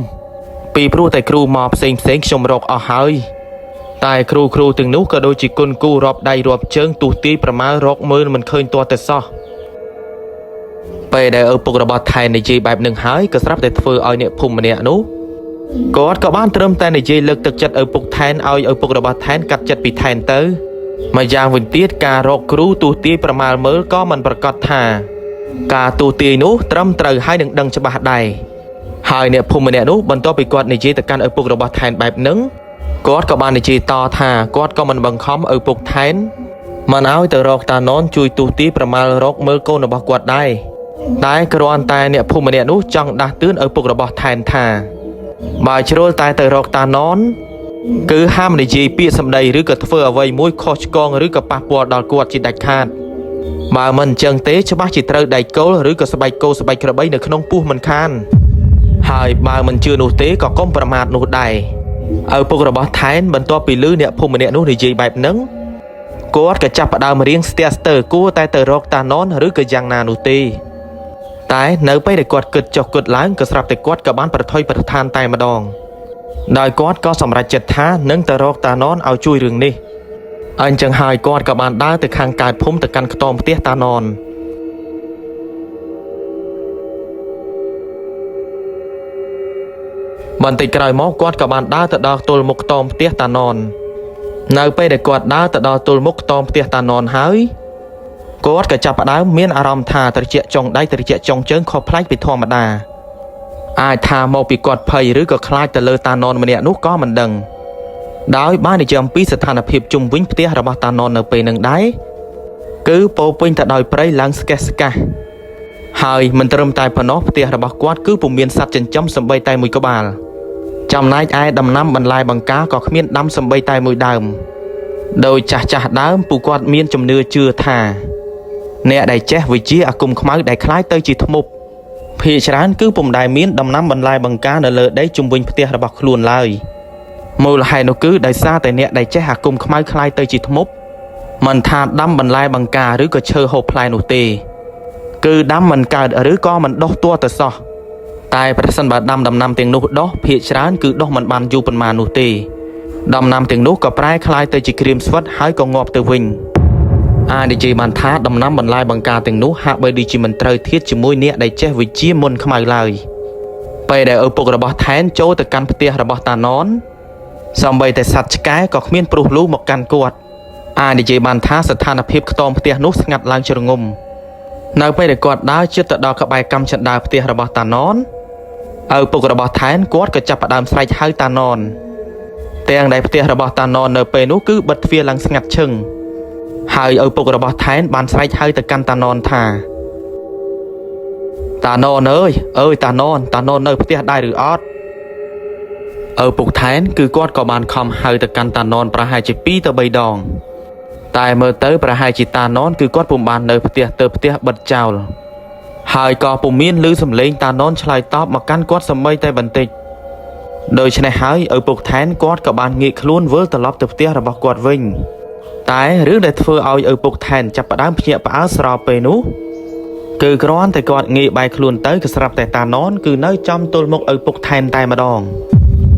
ពីព្រោះតែគ្រូមកផ្សេងខ្ញុំរកអស់ហើយតែគ្រូទាំងនោះក៏ដូចជាគុណគូរាប់ដៃរាប់ជើងទស្សទាយប្រមាលរកមើលមិនឃើញទាល់តែសោះពេលដែលឪពុករបស់ថែននិយាយបែបនឹងហើយក៏ស្រាប់តែធ្វើឲ្យអ្នកភូមិម្នាក់នោះគាត់ក៏បានត្រឹមតែនិយាយលើកទឹកចិត្តឪពុកថែនឲ្យឪពុករបស់ថែនកាត់ចិត្តពីថែនទៅម្យ៉ាងវិញទៀតការរកគ្រូទស្សទាយប្រមាលមើលក៏មិនប្រកាសថាការទស្សទាយនោះត្រឹមត្រូវហើយនឹងដឹងច្បាស់ដែរហើយអ្នកភូមិម្នាក់នោះបន្ទាប់ពីគាត់និយាយទៅកាន់ឪពុករបស់ថែនបែបនឹងគាត់ក៏បាននិយាយតថាគាត់ក៏មិនបង្ខំឪពុកថែនមិនឲ្យទៅរកតាណនជួយទស្សទាយប្រមាលរកមើលកូនរបស់គាត់ដែរតែគ្រាន់តែអ្នកភូមិម្នាក់នោះចង់ដាស់តឿនឪពុករបស់ថែនថាបើជ្រុលតែទៅរកតាណនគឺហាមនិយាយពាក្យសម្ដីឬក៏ធ្វើអ្វីមួយខុសឆ្គងឬក៏ប៉ះពាល់ដល់គាត់ជាដាច់ខាតបើមិនអញ្ចឹងទេច្បាស់ជាត្រូវដែកគោលឬក៏ស្បែកគោស្បែកក្របីនៅក្នុងពោះមិនខានហើយបើមិនជឿនោះទេក៏កុំប្រមាថនោះដែរឪពុករបស់ថែនបន្ទាប់ពីឮអ្នកភូមិម្នាក់នោះនិយាយបែបហ្នឹងគាត់ក៏ចាប់ផ្ដើមរៀងស្ទះស្ទើរគួរតែទៅរកតាណនឬក៏យ៉ាងណានោះទេតែនៅពេលដែលគាត់គិតចុះគិតឡើងក៏ស្រាប់តែគាត់ក៏បានប្រថុយប្រថានតែម្ដងដោយគាត់ក៏សម្រេចចិត្តថានឹងទៅរកតាណនឲ្យជួយរឿងនេះអញ្ចឹងហើយគាត់ក៏បានដើរទៅខាងកើតភូមិទៅកាន់ខ្ទមផ្ទះតាណន បន្តិចក្រោយមកគាត់ក៏បានដើរទៅដល់ទល់មុខខ្ទមផ្ទះតាណននៅពេលដែលគាត់ដើរទៅដល់ទល់មុខខ្ទមផ្ទះតាណនហើយគាត់ក៏ចាប់ផ្ដើមមានអារម្មណ៍ថាត្រជាក់ចុងដៃត្រជាក់ចុងជើងខុសប្លែកពីធម្មតាអាចថាមកពីគាត់ភ័យឬក៏ខ្លាចទៅលើតាណនម្នាក់នោះក៏មិនដឹងដោយបាននិយាយអំពីស្ថានភាពជុំវិញផ្ទះរបស់តាណននៅពេលនឹងដែរគឺពោរពេញទៅដោយព្រៃឡើងស្កេះស្កាស់ហើយមិនត្រឹមតែប៉ុណ្ណោះផ្ទះរបស់គាត់គឺពុំមានសត្វចិញ្ចឹមសំបីតែមួយក្បាលចំណែកឯដំណាំបន្លែបង្ការក៏គ្មានដាំសំបីតែមួយដើមដោយចាស់ចាស់ដើមពួកគាត់មានជំនឿជឿថាអ្នកដែលចេះវិជ្ជាអាគមខ្មៅដែលคล้ายទៅជាធ្មប់ភាគច្រើនគឺពុំដែលមានដំណាំបន្លែបង្ការនៅលើដីជុំវិញផ្ទះរបស់ខ្លួនឡើយមូលហេតុនោះគឺដោយសារតែអ្នកដែលចេះអាគមខ្មៅคล้ายទៅជាធ្មប់មិនថាដាំបន្លែបង្ការឬក៏ឈើហូបផ្លែនោះទេគឺដាំមិនកើតឬក៏មិនដុះទាល់តែសោះតែប្រសិនបើដាំដំណាំទាំងនោះដុះភាគច្រើនគឺដុះមិនបានយូរប៉ុន្មាននោះទេដំណាំទាំងនោះក៏ប្រែคล้ายទៅជាក្រៀមស្វិតហើយក៏ងាប់ទៅវិញអាចនិយាយបានថាដំណាំបន្លែបង្ការទាំងនោះហាក់បីដូចជាមិនត្រូវធៀបជាមួយអ្នកដែលចេះវិជ្ជាមុនខ្មៅឡើយពេលដែលឪពុករបស់ថែនចូលទៅកាន់ផ្ទះរបស់តាណនសំបីតែសត្វឆ្កែក៏គ្មានព្រុសលូមកកាន់គាត់អាចនិយាយបានថាស្ថានភាពខ្ទមផ្ទះនោះស្ងាត់ឡើងជ្រងំនៅពេលដែលគាត់ដើរជិតទៅដល់ក្បែរកាំជណ្ដើរផ្ទះរបស់តាណនឪពុករបស់ថែនគាត់ក៏ចាប់ផ្ដើមស្រែកហៅតាណនទាំងដែលផ្ទះរបស់តាណននៅពេលនោះគឺបិទទ្វារឡើងស្ងាត់ឈឹងហើយឪពុករបស់ថែនបានស្រែកហៅទៅកាន់តាណនថាតាណនអើយអើយតាណនតាណននៅផ្ទះដែរឬអត់ឪពុកថែនគឺគាត់ក៏បានខំហៅទៅកាន់តាណនប្រហែលជា2ទៅ3ដងតែមើលទៅប្រហែលជាតាណនគឺគាត់ពុំបាននៅផ្ទះទៅផ្ទះបិទចោលហើយក៏ពុំមានឮសំឡេងតាណនឆ្លើយតបមកកាន់គាត់សំបីតែបន្តិចដូច្នេះហើយឪពុកថែនគាត់ក៏បានងាកខ្លួនវិលត្រឡប់ទៅផ្ទះរបស់គាត់វិញតែរឿងដែលធ្វើឲ្យឪពុកថែនចាប់ផ្ដើមភ្ញាក់ផ្អើលស្របពេលនោះគឺគ្រាន់តែគាត់ងាកបែរខ្លួនទៅក៏ស្រាប់តែតាណនគឺនៅចំទល់មុខឪពុកថែនតែម្ដង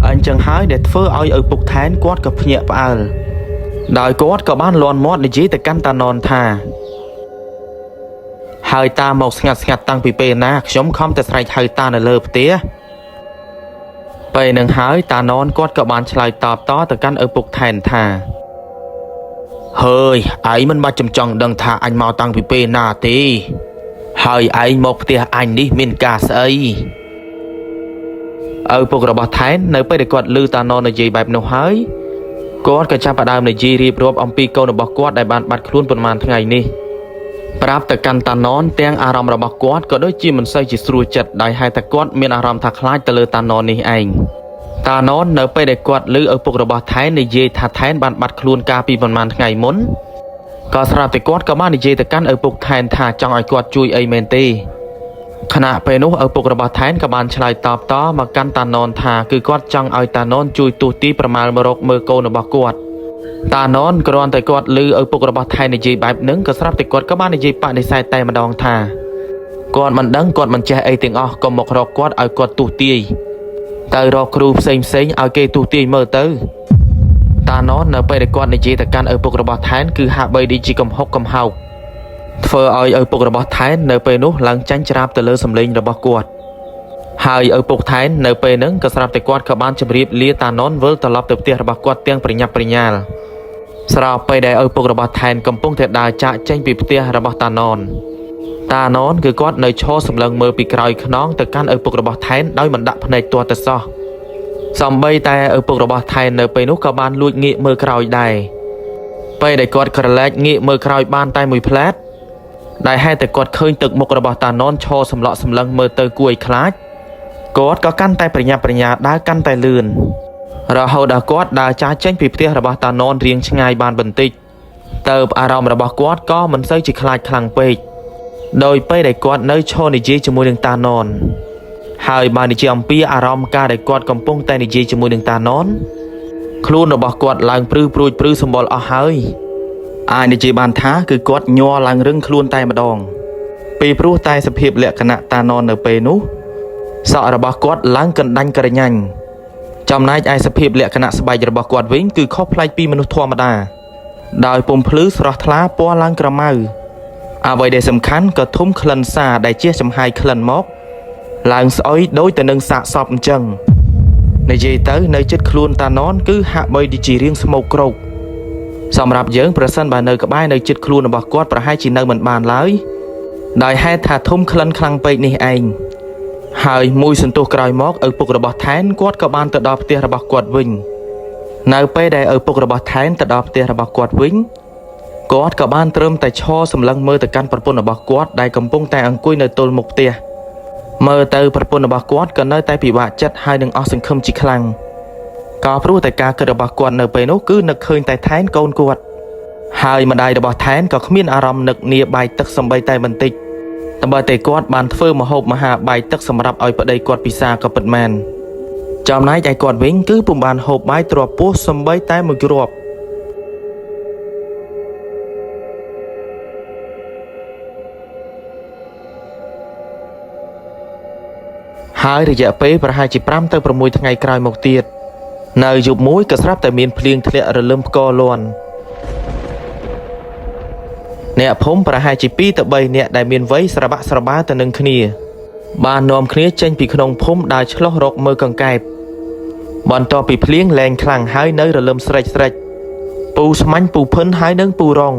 អញ្ចឹងហើយដែលធ្វើឲ្យឪពុកថែនគាត់ក៏ភ្ញាក់ផ្អើលដោយគាត់ក៏បានលាន់មាត់និយាយទៅកាន់តាណនថាហើយតាមកស្ងាត់ស្ងាត់តាំងពីពេលណាខ្ញុំខំតែស្រែកហៅតានៅលើផ្ទះពេលនឹងហើយតាណនគាត់ក៏បានឆ្លើយតបតទៅកាន់ឪពុកថែនថាហើយឯងមិនបាច់ចំចង់ដឹងថាអញមកតាំងពីពេលណាទេហើយឯងមកផ្ទះអញនេះមានការស្អីឪពុករបស់ថែននៅពេលដែលគាត់ឮតាណននិយាយបែបនោះហើយគាត់ក៏ចាប់ផ្ដើមនិយាយរៀបរាប់អំពីកូនរបស់គាត់ដែលបានបាត់ខ្លួនប៉ុន្មានថ្ងៃនេះប្រាប់ទៅកាន់តាណនទាំងអារម្មណ៍របស់គាត់ក៏ដូចជាមិនសូវជាស្រួលចិត្តដោយហេតុតែគាត់មានអារម្មណ៍ថាខ្លាចទៅលើតាណននេះឯងតាណននៅពេលដែលគាត់ឮឪពុករបស់ថែននិយាយថាថែនបានបាត់ខ្លួនកាលពីប៉ុន្មានថ្ងៃមុនក៏ស្រាប់តែគាត់ក៏បាននិយាយទៅកាន់ឪពុកថែនថាចង់ឲ្យគាត់ជួយអីមែនទេខណៈពេលនោះឪពុករបស់ថែនក៏បានឆ្លើយតបតមកកាន់តាណនថាគឺគាត់ចង់ឲ្យតាណនជួយទស្សន៍ទាយប្រមាលមករកមើលកូនរបស់គាត់តាណនគ្រាន់តែគាត់ឮឪពុករបស់ថែននិយាយបែបហ្នឹងក៏ស្រាប់តែគាត់ក៏បាននិយាយបដិសេធតែម្ដងថាគាត់មិនដឹងគាត់មិនចេះអីទាំងអស់ក៏មករកគាត់ឲ្យគាត់ទស្សន៍ទាយទៅរកគ្រូផ្សេងផ្សេងឲ្យគេទស្សន៍ទាយមើលទៅតាណននៅពេលដែលគាត់និយាយទៅកាន់ឪពុករបស់ថែនគឺហាក់បីដូចជាកំហុកកំហោកធ្វើឲ្យឪពុករបស់ថែននៅពេលនោះឡើងចាញ់ច្រាបទៅលើសម្លេងរបស់គាត់ហើយឪពុកថែននៅពេលហ្នឹងក៏ស្រាប់តែគាត់ក៏បានជម្រាបលាតាណនវិលត្រឡប់ទៅផ្ទះរបស់គាត់ទាំងប្រញាប់ប្រញាល់ស្របពេលដែលឪពុករបស់ថែនកំពុងតែដើរចាកចេញពីផ្ទះរបស់តាណនតាណនគឺគាត់នៅឈរសម្លឹងមើលពីក្រោយខ្នងទៅកាន់ឪពុករបស់ថែនដោយមិនដាក់ភ្នែកទាល់តែសោះសំបីតែឪពុករបស់ថែននៅពេលនោះក៏បានលួចងាកមើលក្រោយដែរពេលដែលគាត់ក្រឡេកងាកមើលក្រោយបានតែមួយផ្លែតដែលហេតុតែគាត់ឃើញទឹកមុខរបស់តាណនឈរសម្លក់សម្លឹងមើលទៅគួរឲ្យខ្លាចគាត់ក៏កាន់តែប្រញាប់ប្រញាល់ដើរកាន់តែលឿនរហូតដល់គាត់ដើរចាកចេញពីផ្ទះរបស់តាណនរៀងឆ្ងាយបានបន្តិចទៅអារម្មណ៍របស់គាត់ក៏មិនសូវជាខ្លាចខ្លាំងពេកដោយពេលដែលគាត់នៅឈរនិយាយជាមួយនឹងតាណនហើយបាននិយាយអំពីអារម្មណ៍ការដែលគាត់កំពុងតែនិយាយជាមួយនឹងតាណនខ្លួនរបស់គាត់ឡើងព្រឺព្រួចព្រឺសម្បុរអស់ហើយអាចនិយាយបានថាគឺគាត់ញ័រឡើងរឹងខ្លួនតែម្ដងពីព្រោះតែសភាពលក្ខណៈតាណននៅពេលនោះសក់របស់គាត់ឡើងកណ្ដាញ់ក្រញាញ់ចំណែកឯសភាពលក្ខណៈស្បែករបស់គាត់វិញគឺខុសប្លែកពីមនុស្សធម្មតាដោយពុំភ្លឺស្រស់ថ្លាពណ៌ឡើងក្រមៅអ្វីដែលសំខាន់ក៏ធំក្លិនសាដែលជាចំហាយក្លិនមកឡើងស្អុយដូចទៅនឹងសាកសពអញ្ចឹង និយាយទៅនៅចិត្តខ្លួនតាណនគឺហាក់បីដូចជារៀងស្មោកគ្រោកសម្រាប់យើងប្រសិនបើនៅក្បែរនៅចិត្តខ្លួនរបស់គាត់ប្រហែលជានៅមិនបានឡើយដោយហេតុថាធំក្លិនខ្លាំងពេកនេះឯងហើយមួយសន្ទុះក្រោយមកឪពុករបស់ថែនគាត់ក៏បានទៅដល់ផ្ទះរបស់គាត់វិញនៅពេលដែលឪពុករបស់ថែនទៅដល់ផ្ទះរបស់គាត់វិញគាត់ក៏បានត្រឹមតែឈរសម្លឹងមើលទៅកាន់ប្រពន្ធរបស់គាត់ដែលកំពុងតែអង្គុយនៅទល់មុខផ្ទះមើលទៅប្រពន្ធរបស់គាត់ក៏នៅតែពិបាកចិត្តហើយនឹងអស់សង្ឃឹមជាខ្លាំងក៏ព្រោះតែការគិតរបស់គាត់នៅពេលនោះគឺនឹកឃើញតែថែនកូនគាត់ហើយម្ដាយរបស់ថែនក៏គ្មានអារម្មណ៍នឹកនាបាយទឹកសំបីតែបន្តិចត្បិតតែគាត់បានធ្វើម្ហូបមហាបាយទឹកសម្រាប់ឲ្យប្តីគាត់ពិសាក៏ពិតមែនចំណែកឯគាត់វិញគឺពុំបានហូបបាយទ្រាប់ពោះសំបីតែមួយគ្រាប់ហើយរយៈពេលប្រហែលជា5ទៅ6ថ្ងៃក្រោយមកទៀតនៅយប់មួយក៏ស្រាប់តែមានភ្លៀងធ្លាក់រលឹមផ្គរលាន់អ្នកភូមិប្រហែលជា2ទៅ3នាក់ដែលមានវ័យស្របាក់ស្របាទៅនឹងគ្នាបាននាំគ្នាចេញពីក្នុងភូមិដើរឆ្លុះរកមើលកង្កែបបន្ទាប់ពីភ្លៀងលែងខ្លាំងហើយនៅរលឹមស្រេចស្រេចពូស្មាញ់ពូភិនហើយនឹងពូរង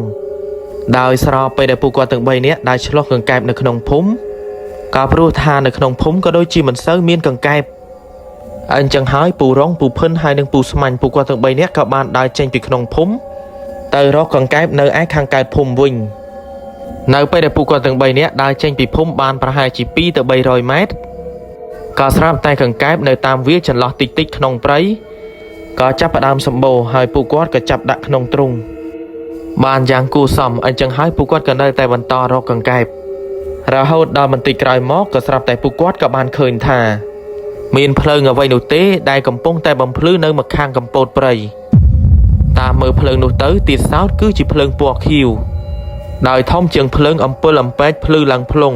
ដោយស្របពេលដែលពួកគាត់ទាំង3នាក់ដើរឆ្លុះកង្កែបនៅក្នុងភូមិក៏ព្រោះថានៅក្នុងភូមិក៏ដូចជាមិនសូវមានកង្កែបអញ្ចឹងហើយពូរងពូភិនហើយនឹងពូស្មាញ់ពួកគាត់ទាំង3នាក់ក៏បានដើរចេញពីក្នុងភូមិទៅរកកង្កែបនៅឯខាងកើតភូមិវិញនៅពេលដែលពួកគាត់ទាំង3នាក់ដើរចេញពីភូមិបានប្រហែលជា2ទៅ300ម៉ែត្រក៏ស្រាប់តែកង្កែបនៅតាមវាលចន្លោះតិចតិចក្នុងព្រៃក៏ចាប់ផ្ដើមសម្បូរហើយពួកគាត់ក៏ចាប់ដាក់ក្នុងទ្រុងបានយ៉ាងគួរសមអញ្ចឹងហើយពួកគាត់ក៏នៅតែបន្តរកកង្កែបរហូតដល់បន្តិចក្រោយមកក៏ស្រាប់តែពួកគាត់ក៏បានឃើញថាមានភ្លើងអ្វីនោះទេដែលកំពុងតែបំភ្លឺនៅម្ខាងកំពតព្រៃតាមមើលភ្លើងនោះទៅទៀតសោតគឺជាភ្លើងពណ៌ខៀវដោយធំជាងភ្លើងអំពិលអំពែកភ្លឺឡើងភ្លុង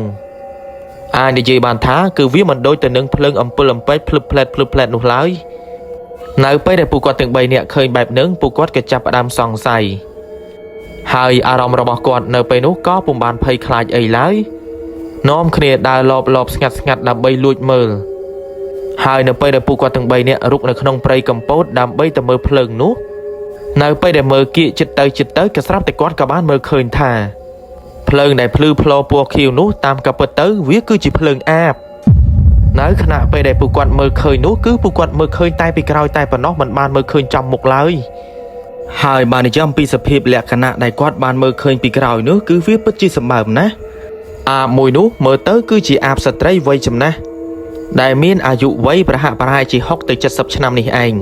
អាចនិយាយបានថាគឺវាមិនដូចទៅនឹងភ្លើងអំពិលអំពែកភ្លឹបផ្លែតភ្លឹបផ្លែតនោះឡើយនៅពេលដែលពួកគាត់ទាំង3នាក់ឃើញបែបនឹងពួកគាត់ក៏ចាប់ផ្ដើមសង្ស័យហើយអារម្មណ៍របស់គាត់នៅពេលនោះក៏ពុំបានភ័យខ្លាចអីឡើយនាំគ្នាដើរលបលបស្ងាត់ស្ងាត់ដើម្បីលួចមើលហើយនៅពេលដែលពួកគាត់ទាំង3នាក់រុកនៅក្នុងព្រៃកំពតដើម្បីទៅមើលភ្លើងនោះនៅពេលដែលមើលគៀកចិត្តទៅចិត្តទៅក៏ស្រាប់តែគាត់ក៏បានមើលឃើញថាភ្លើងដែលភ្លឺផ្លោពណ៌ខៀវនោះតាមក៏ពិតទៅវាគឺជាភ្លើងអាបនៅខណៈពេលដែលពួកគាត់មើលឃើញនោះគឺពួកគាត់មើលឃើញតែពីក្រោយតែប៉ុណ្ណោះមិនបានមើលឃើញចំមុខឡើយហើយបាននិយាយអំពីសភាពលក្ខណៈដែលគាត់បានមើលឃើញពីក្រោយនោះគឺវាពិតជាសម្បើមណាស់អាបមួយនោះមើលទៅគឺជាអាបស្ត្រីវ័យចំណាស់ដែលមានអាយុវ័យប្រហាក់ប្រហែលជា60ទៅ70ឆ្នាំនេះឯង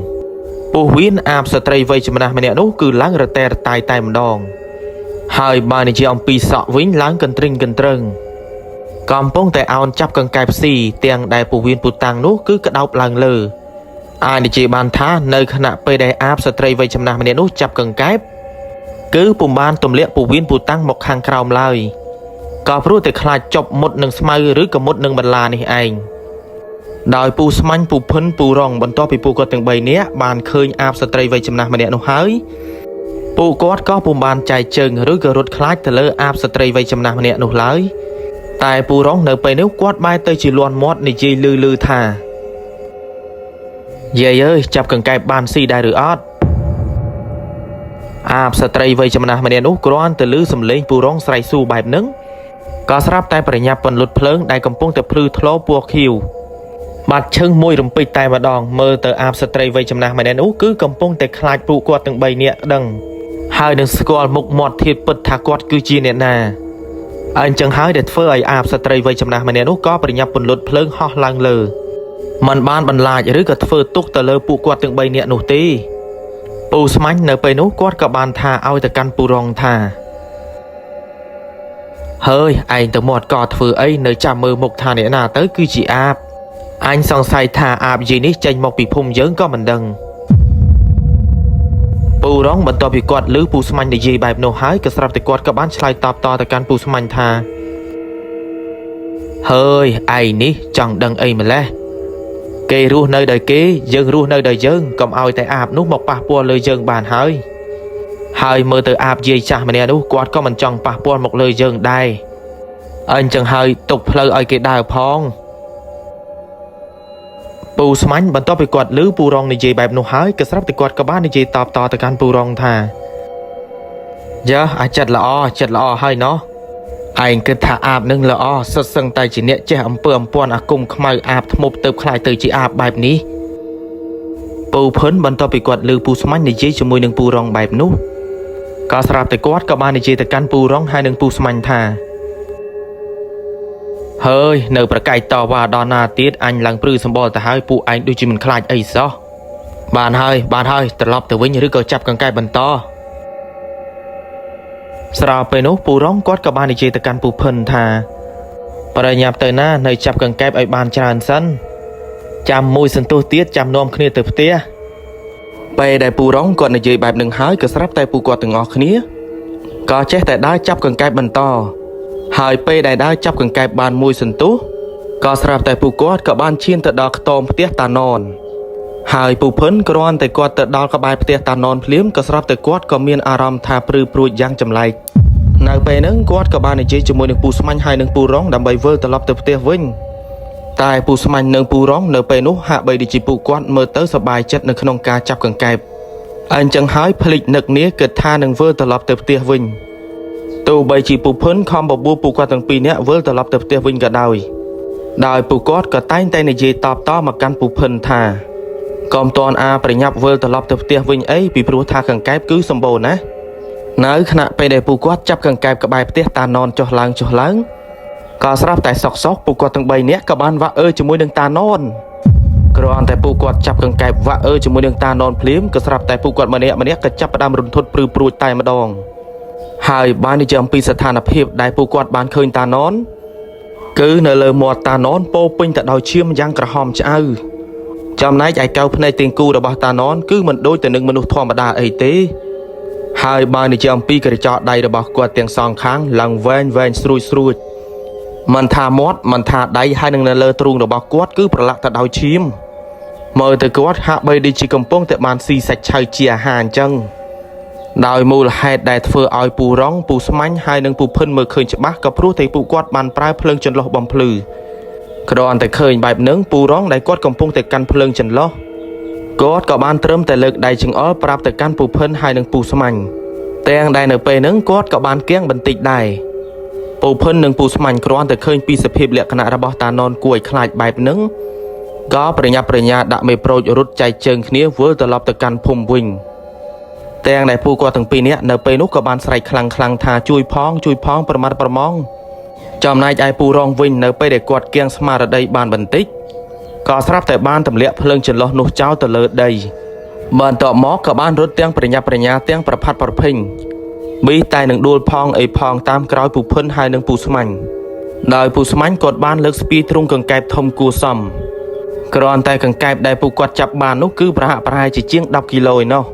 ពោះវៀនអាបស្ត្រីវ័យចំណាស់ម្នាក់នោះគឺឡើងរតែរតាយតែម្ដងហើយបើនិយាយអំពីសក់វិញឡើងកន្ទ្រិញកន្ទ្រឹងកំពុងតែអោនចាប់កង្កែបស៊ីទាំងដែលពោះវៀនពូតាំងនោះគឺក្តោបឡើងលើអាចនិយាយបានថានៅខណៈពេលដែលអាបស្ត្រីវ័យចំណាស់ម្នាក់នោះចាប់កង្កែបគឺពុំបានទម្លាក់ពោះវៀនពូតាំងមកខាងក្រោមឡើយក៏ព្រោះតែខ្លាចចប់មុតនឹងស្មៅឬក៏មុតនឹងបន្លានេះឯងដោយពូស្មាញ់ពូភិនពូរងបន្ទាប់ពីពួកគាត់ទាំង3នាក់បានឃើញអាបស្ត្រីវ័យចំណាស់ម្នាក់នោះហើយពួកគាត់ក៏ពុំបានចែកជើងឬក៏រត់ខ្លាចទៅលើអាបស្ត្រីវ័យចំណាស់ម្នាក់នោះឡើយតែពូរងនៅពេលនោះគាត់បែរទៅជាលាន់មាត់និយាយលឺលឺថាយាយអើយចាប់កង្កែបបានស៊ីដែរឬអត់អាបស្ត្រីវ័យចំណាស់ម្នាក់នោះគ្រាន់តែលឺសំឡេងពូរងស្រែកស៊ូបែបហ្នឹងក៏ស្រាប់តែប្រញាប់ពន្លត់ភ្លើងដែលកំពុងតែភ្លឺធ្លោពណ៌ខៀវបាត់ឈឹងមួយរំពេចតែម្ដងមើលទៅអាបស្ត្រីវ័យចំណាស់ម្នាក់នោះគឺកំពុងតែខ្លាចពួកគាត់ទាំង3នាក់ដឹងហើយនឹងស្គាល់មុខមាត់ធាតុពិតថាគាត់គឺជាអ្នកណាអញ្ចឹងហើយដែលធ្វើឲ្យអាបស្ត្រីវ័យចំណាស់ម្នាក់នោះក៏ប្រញាប់ពន្លត់ភ្លើងហោះឡើងលើមិនបានបន្លាចឬក៏ធ្វើទុកទៅលើពួកគាត់ទាំង3នាក់នោះទេពូស្មាញ់នៅពេលនោះគាត់ក៏បានថាឲ្យទៅកាន់ពូរងថាហើយឯងទៅមាត់ក៏ធ្វើអីនៅចាំមើលមុខថាអ្នកណាទៅគឺជាអាបអញសង្ស័យថាអាបយាយនេះចេញមកពីភូមិយើងក៏មិនដឹងពូរងបន្ទាប់ពីគាត់ឮពូស្មាញ់និយាយបែបនោះហើយក៏ស្រាប់តែគាត់ក៏បានឆ្លើយតបតទៅកាន់ពូស្មាញ់ថាហើយឯងនេះចង់ដឹងអីម្លេះគេរស់នៅដោយគេយើងរស់នៅដោយយើងកុំឲ្យតែអាបនោះមកប៉ះពាល់លើយើងបានហើយហើយមើលទៅអាបយាយចាស់ម្នាក់នោះគាត់ក៏មិនចង់ប៉ះពាល់មកលើយើងដែរអញ្ចឹងហើយទុកផ្លូវឲ្យគេដើរផង ពូស្មាញ់បន្ទាប់ពីគាត់ឮពូរងនិយាយបែបនោះហើយក៏ស្រាប់តែគាត់ក៏បាននិយាយតបតទៅកាន់ពូរងថាយ៉ាអាចិត្តល្អចិត្តល្អហើយណោះឯងគិតថាអាបនឹងល្អសុទ្ធសឹងតែជាអ្នកចេះអំពើអំព័ន្ធអាគមខ្មៅអាបធ្មប់ទៅខ្លាយទៅជាអាបបែបនេះពូភិនបន្ទាប់ពីគាត់ឮពូស្មាញ់និយាយជាមួយនឹងពូរងបែបនោះក៏ស្រាប់តែគាត់ក៏បាននិយាយទៅកាន់ពូរងហើយនឹងពូស្មាញ់ថាហើយនៅប្រកែកតវ៉ាដល់ណាទៀតអញឡើងព្រឺសម្បល់ទៅហើយពួកឯងដូចជាមិនខ្លាចអីសោះបានហើយបានហើយត្រឡប់ទៅវិញឬក៏ចាប់កង្កែបបន្តស្របពេលនោះពូរងគាត់ក៏បាននិយាយទៅកាន់ពូភិនថាប្រញាប់ទៅណានៅចាប់កង្កែបឲ្យបានច្រើនសិនចាំមួយសន្ទុះទៀតចាំនាំគ្នាទៅផ្ទះពេលដែលពូរងគាត់និយាយបែបនឹងហើយក៏ស្រាប់តែពូគាត់ទាំងអស់គ្នាក៏ចេះតែដើរចាប់កង្កែបបន្តហើយពេលដែលដើរចាប់កង្កែបបានមួយសន្ទុះក៏ស្រាប់តែពូគាត់ក៏បានឈានទៅដល់ខ្ទមផ្ទះតាណនហើយពូភិនគ្រាន់តែគាត់ទៅដល់ក្បែរផ្ទះតាណនភ្លាមក៏ស្រាប់តែគាត់ក៏មានអារម្មណ៍ថាព្រឺព្រួចយ៉ាងចម្លែកនៅពេលហ្នឹងគាត់ក៏បាននិយាយជាមួយនឹងពូស្មាញ់ហើយនឹងពូរងដើម្បីវិលត្រឡប់ទៅផ្ទះវិញតែពូស្មាញ់និងពូរងនៅពេលនោះហាក់បីដូចជាពួកគាត់មើលទៅសប្បាយចិត្តនៅក្នុងការចាប់កង្កែបអញ្ចឹងហើយភ្លេចនឹកនេះគិតថានឹងវិលត្រឡប់ទៅផ្ទះវិញទោះបីជាពូភិនខំបបួលពួកគាត់ទាំងពីរនាក់វិលត្រឡប់ទៅផ្ទះវិញក៏ដោយដោយពួកគាត់ក៏តែងតែនិយាយតបតមកកាន់ពូភិនថាកុំទាន់អាប្រញាប់វិលត្រឡប់ទៅផ្ទះវិញអីពីព្រោះថាកង្កែបគឺសម្បូរណាស់នៅខណៈពេលដែលពួកគាត់ចាប់កង្កែបក្បែរផ្ទះតាណនចុះឡើងចុះឡើងក៏ស្រាប់តែសុកសុកពួកគាត់ទាំង3នាក់ក៏បានវាក់អើជាមួយនឹងតាណនគ្រាន់តែពួកគាត់ចាប់កង្កែបវាក់អើជាមួយនឹងតាណនភ្លាមក៏ស្រាប់តែពួកគាត់ម្នាក់ម្នាក់ក៏ចាប់ផ្ដើមរន្ធត់ព្រឺព្រួចតែម្ដងហើយបាននិយាយអំពីស្ថានភាពដែលពួកគាត់បានឃើញតាណនគឺនៅលើមាត់តាណនពោពេញទៅដោយឈាមយ៉ាងក្រហមឆ្អៅចំណែកឯកៅភ្នែកទាំងគូរបស់តាណនគឺមិនដូចទៅនឹងមនុស្សធម្មតាអីទេហើយបាននិយាយអំពីក្រចកដៃរបស់គាត់ទាំងសងខាងឡើងវែងវែងស្រួចស្រួចមិនថាមាត់មិនថាដៃហើយនឹងនៅលើទ្រូងរបស់គាត់គឺប្រឡាក់ទៅដោយឈាមមើលទៅគាត់ហាក់បីដូចជាកំពុងតែបានស៊ីសាច់ឆៅជាអាហារអញ្ចឹងដោយមូលហេតុដែលធ្វើឲ្យពូរងពូស្មាញ់ហើយនិងពូភិនមើលឃើញច្បាស់ក៏ព្រោះតែពួកគាត់បានប្រើភ្លើងចន្លោះបំភ្លឺគ្រាន់តែឃើញបែបហ្នឹងពូរងដែលគាត់កំពុងតែកាន់ភ្លើងចន្លោះគាត់ក៏បានត្រឹមតែលើកដៃចង្អុលប្រាប់ទៅកាន់ពូភិនហើយនិងពូស្មាញ់ទាំងដែលនៅពេលហ្នឹងគាត់ក៏បានគៀងបន្តិចដែរពូភិននិងពូស្មាញ់គ្រាន់តែឃើញពីសភាពលក្ខណៈរបស់តាណនគួរឲ្យខ្លាចបែបហ្នឹងក៏ប្រញាប់ប្រញាដាក់មេប្រូចរត់ចែកជើងគ្នាវិលត្រឡប់ទៅកាន់ភូមិវិញទាំងដែលពូគាត់ទាំងពីរនាក់នៅពេលនោះក៏បានស្រែកខ្លាំងខ្លាំងថាជួយផងជួយផងប្រមាត់ប្រមងចំណែកឯពូរងវិញនៅពេលដែលគាត់គៀងស្មារតីបានបន្តិចក៏ស្រាប់តែបានទម្លាក់ភ្លើងចន្លោះនោះចោលទៅលើដីបន្ទាប់មកក៏បានរត់ទាំងប្រញាប់ប្រញាទាំងប្រផាត់ប្រភេញប៊ីតែនឹងដួលផងអីផងតាមក្រោយពូភិនហើយនឹងពូស្មាញ់ដោយពូស្មាញ់គាត់បានលើកស្ពាយទ្រុងកង្កែបធំគួរសមគ្រាន់តែកង្កែបដែលពូគាត់ចាប់បាននោះគឺប្រហាក់ប្រហែលជាជាង10គីឡូឯណោះ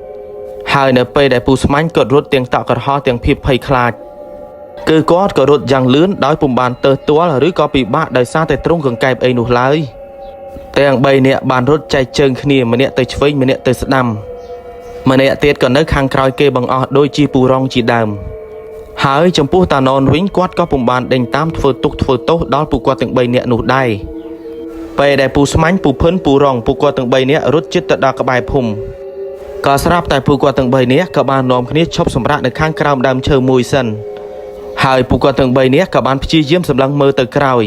ហើយនៅពេលដែលពូស្មាញ់គាត់រត់ទាំងតក់ក្រហល់ទាំងភាពភ័យខ្លាចគឺគាត់ក៏រត់យ៉ាងលឿនដោយពុំបានទើសទាល់ឬក៏ពិបាកដោយសារតែទ្រុងកង្កែបអីនោះឡើយទាំង3នាក់បានរត់ចែកជើងគ្នាម្នាក់ទៅឆ្វេងម្នាក់ទៅស្ដាំម្នាក់ទៀតក៏នៅខាងក្រោយគេបង្អស់ដូចជាពូរងជាដើមហើយចំពោះតាណនវិញគាត់ក៏ពុំបានដេញតាមធ្វើទុកធ្វើទោសដល់ពួកគាត់ទាំង3នាក់នោះដែរពេលដែលពូស្មាញ់ពូភិនពូរងពួកគាត់ទាំង3នាក់រត់ជិតទៅដល់ក្បែរភូមិក៏ស្រាប់តែពួកគាត់ទាំង3នាក់ក៏បាននាំគ្នាឈប់សម្រាកនៅខាងក្រោមដើមឈើមួយសិនហើយពួកគាត់ទាំង3នាក់ក៏បានព្យាយាមសម្លឹងមើលទៅក្រោយ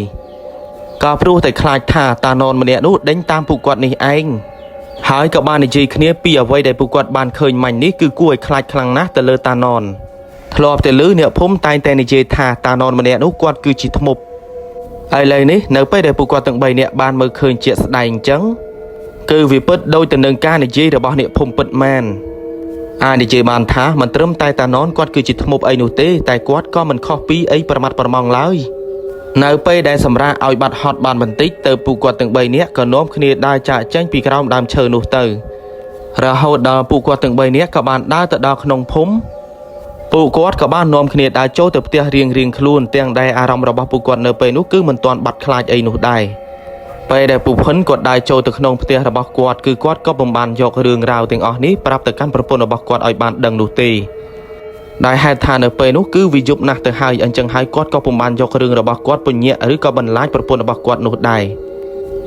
ក៏ព្រោះតែខ្លាចថាតាណនម្នាក់នោះដេញតាមពួកគាត់នេះឯងហើយក៏បាននិយាយគ្នាពីអ្វីដែលពួកគាត់បានឃើញមាញ់នេះគឺគួរឲ្យខ្លាចខ្លាំងណាស់ទៅលើតាណនធ្លាប់តែឮអ្នកភូមិតែងតែនិយាយថាតាណនម្នាក់នោះគាត់គឺជាធ្មប់ឥឡូវនេះនៅពេលដែលពួកគាត់ទាំង3នាក់បានមើលឃើញជាក់ស្ដែងអញ្ចឹងគឺវាពិតដូចទៅនឹងការនិយាយរបស់អ្នកភូមិពិតមែនអាចនិយាយបានថាមិនត្រឹមតែតាណនគាត់គឺជាធ្មប់អីនោះទេតែគាត់ក៏មិនខុសពីអីប្រមាត់ប្រមងឡើយនៅពេលដែលសម្រាកឲ្យបាត់ហត់បានបន្តិចទៅពួកគាត់ទាំង3នាក់ក៏នាំគ្នាដើរចាកចេញពីក្រោមដើមឈើនោះទៅរហូតដល់ពួកគាត់ទាំង3នាក់ក៏បានដើរទៅដល់ក្នុងភូមិពួកគាត់ក៏បាននាំគ្នាដើរចូលទៅផ្ទះរៀងៗខ្លួនទាំងដែលអារម្មណ៍របស់ពួកគាត់នៅពេលនោះគឺមិនទាន់បាត់ខ្លាចអីនោះដែរពេលដែលពូភិនគាត់ដើរចូលទៅក្នុងផ្ទះរបស់គាត់គឺគាត់ក៏ពុំបានយករឿងរ៉ាវទាំងអស់នេះប្រាប់ទៅកាន់ប្រពន្ធរបស់គាត់ឲ្យបានដឹងនោះទេដោយហេតុថានៅពេលនោះគឺវាយប់ណាស់ទៅហើយអញ្ចឹងហើយគាត់ក៏ពុំបានយករឿងរបស់គាត់ពញាក់ឬក៏បន្លាចប្រពន្ធរបស់គាត់នោះដែរ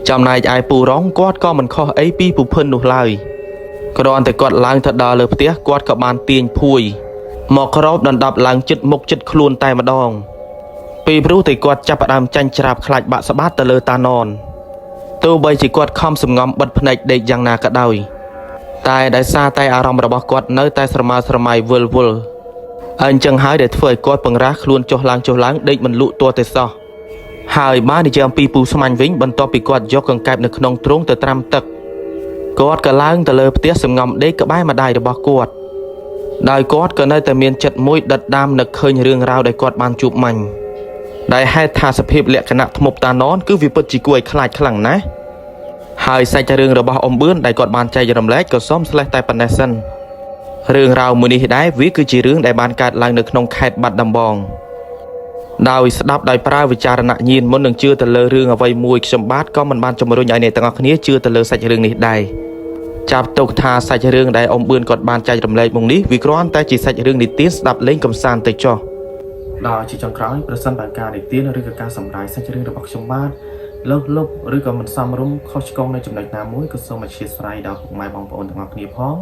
ចំណែកឯពូរងគាត់ក៏មិនខុសអីពីពូភិននោះឡើយគ្រាន់តែគាត់ឡើងទៅដល់លើផ្ទះគាត់ក៏បានទាញភួយមកគ្របដណ្ដប់ឡើងចិត្តមុខចិត្តខ្លួនតែម្ដងពីព្រោះតែគាត់ចាប់ផ្ដើមចាញ់ច្រាបខ្លាចបាក់ស្បាតទៅលើតាណនទោះបីជាគាត់ខំសំងំបិទភ្នែកដេកយ៉ាងណាក៏ដោយតែដោយសារតែអារម្មណ៍របស់គាត់នៅតែស្រមើស្រមៃវិលវល់អញ្ចឹងហើយដែលធ្វើឲ្យគាត់ពង្រាស់ខ្លួនចុះឡើងចុះឡើងដេកមិនលក់ទាល់តែសោះហើយបាននិយាយអំពីពូស្មាញ់វិញបន្ទាប់ពីគាត់យកកង្កែបនៅក្នុងទ្រុងទៅត្រាំទឹកគាត់ក៏ឡើងទៅលើផ្ទះសំងំដេកក្បែរម្ដាយរបស់គាត់ដោយគាត់ក៏នៅតែមានចិត្តមួយដិតដាមនឹកឃើញរឿងរ៉ាវដែលគាត់បានជួបមាញ់ដែលហេតុថាសភាពលក្ខណៈធ្មប់តាណនគឺវាពិតជាគួរឲ្យខ្លាចខ្លាំងណាស់ហើយសាច់រឿងរបស់អ៊ំបឿនដែលគាត់បានចែករំលែកក៏សូមស្លេះតែប៉ុណ្ណេះសិនរឿងរ៉ាវមួយនេះដែរវាគឺជារឿងដែលបានកើតឡើងនៅក្នុងខេត្តបាត់ដំបងដោយស្ដាប់ដោយប្រើវិចារណញ្ញាណមុននឹងជឿទៅលើរឿងអ្វីមួយខ្ញុំបាទក៏មិនបានជំរុញឲ្យអ្នកទាំងអស់គ្នាជឿទៅលើសាច់រឿងនេះដែរចាប់ទុកថាសាច់រឿងដែលអ៊ំបឿនគាត់បានចែករំលែកមកនេះវាគ្រាន់តែជាសាច់រឿងនិទានស្ដាប់លេងកម្សាន្តទៅចុះ ដោយជាចុងក្រោយប្រសិនបើការនិទានឬក៏ការសម្រាយសាច់រឿងរបស់ខ្ញុំបាទលើសលប់ឬក៏មិនសមរម្យខុសឆ្គងនៅចំណុចណាមួយក៏សូមអធ្យាស្រ័យដល់ពុកម៉ែបងប្អូនទាំងអស់គ្នាផង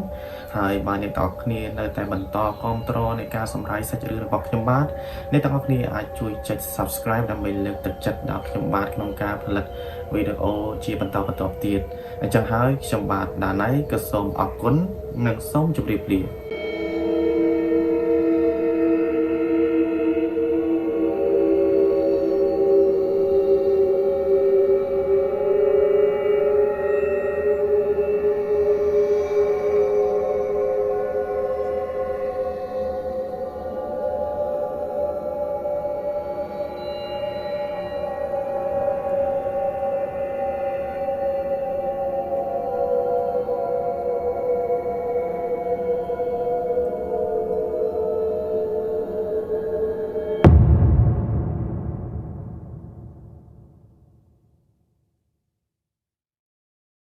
ហើយបើអ្នកទាំងអស់គ្នានៅតែបន្តគាំទ្រនៃការសម្រាយសាច់រឿងរបស់ខ្ញុំបាទអ្នកទាំងអស់គ្នាអាចជួយចុច Subscribe ដើម្បីលើកទឹកចិត្តដល់ខ្ញុំបាទក្នុងការផលិតវីដេអូជាបន្តបន្ទាប់ទៀតអញ្ចឹងហើយខ្ញុំបាទដាណៃក៏សូមអរគុណនិងសូមជម្រាបលា។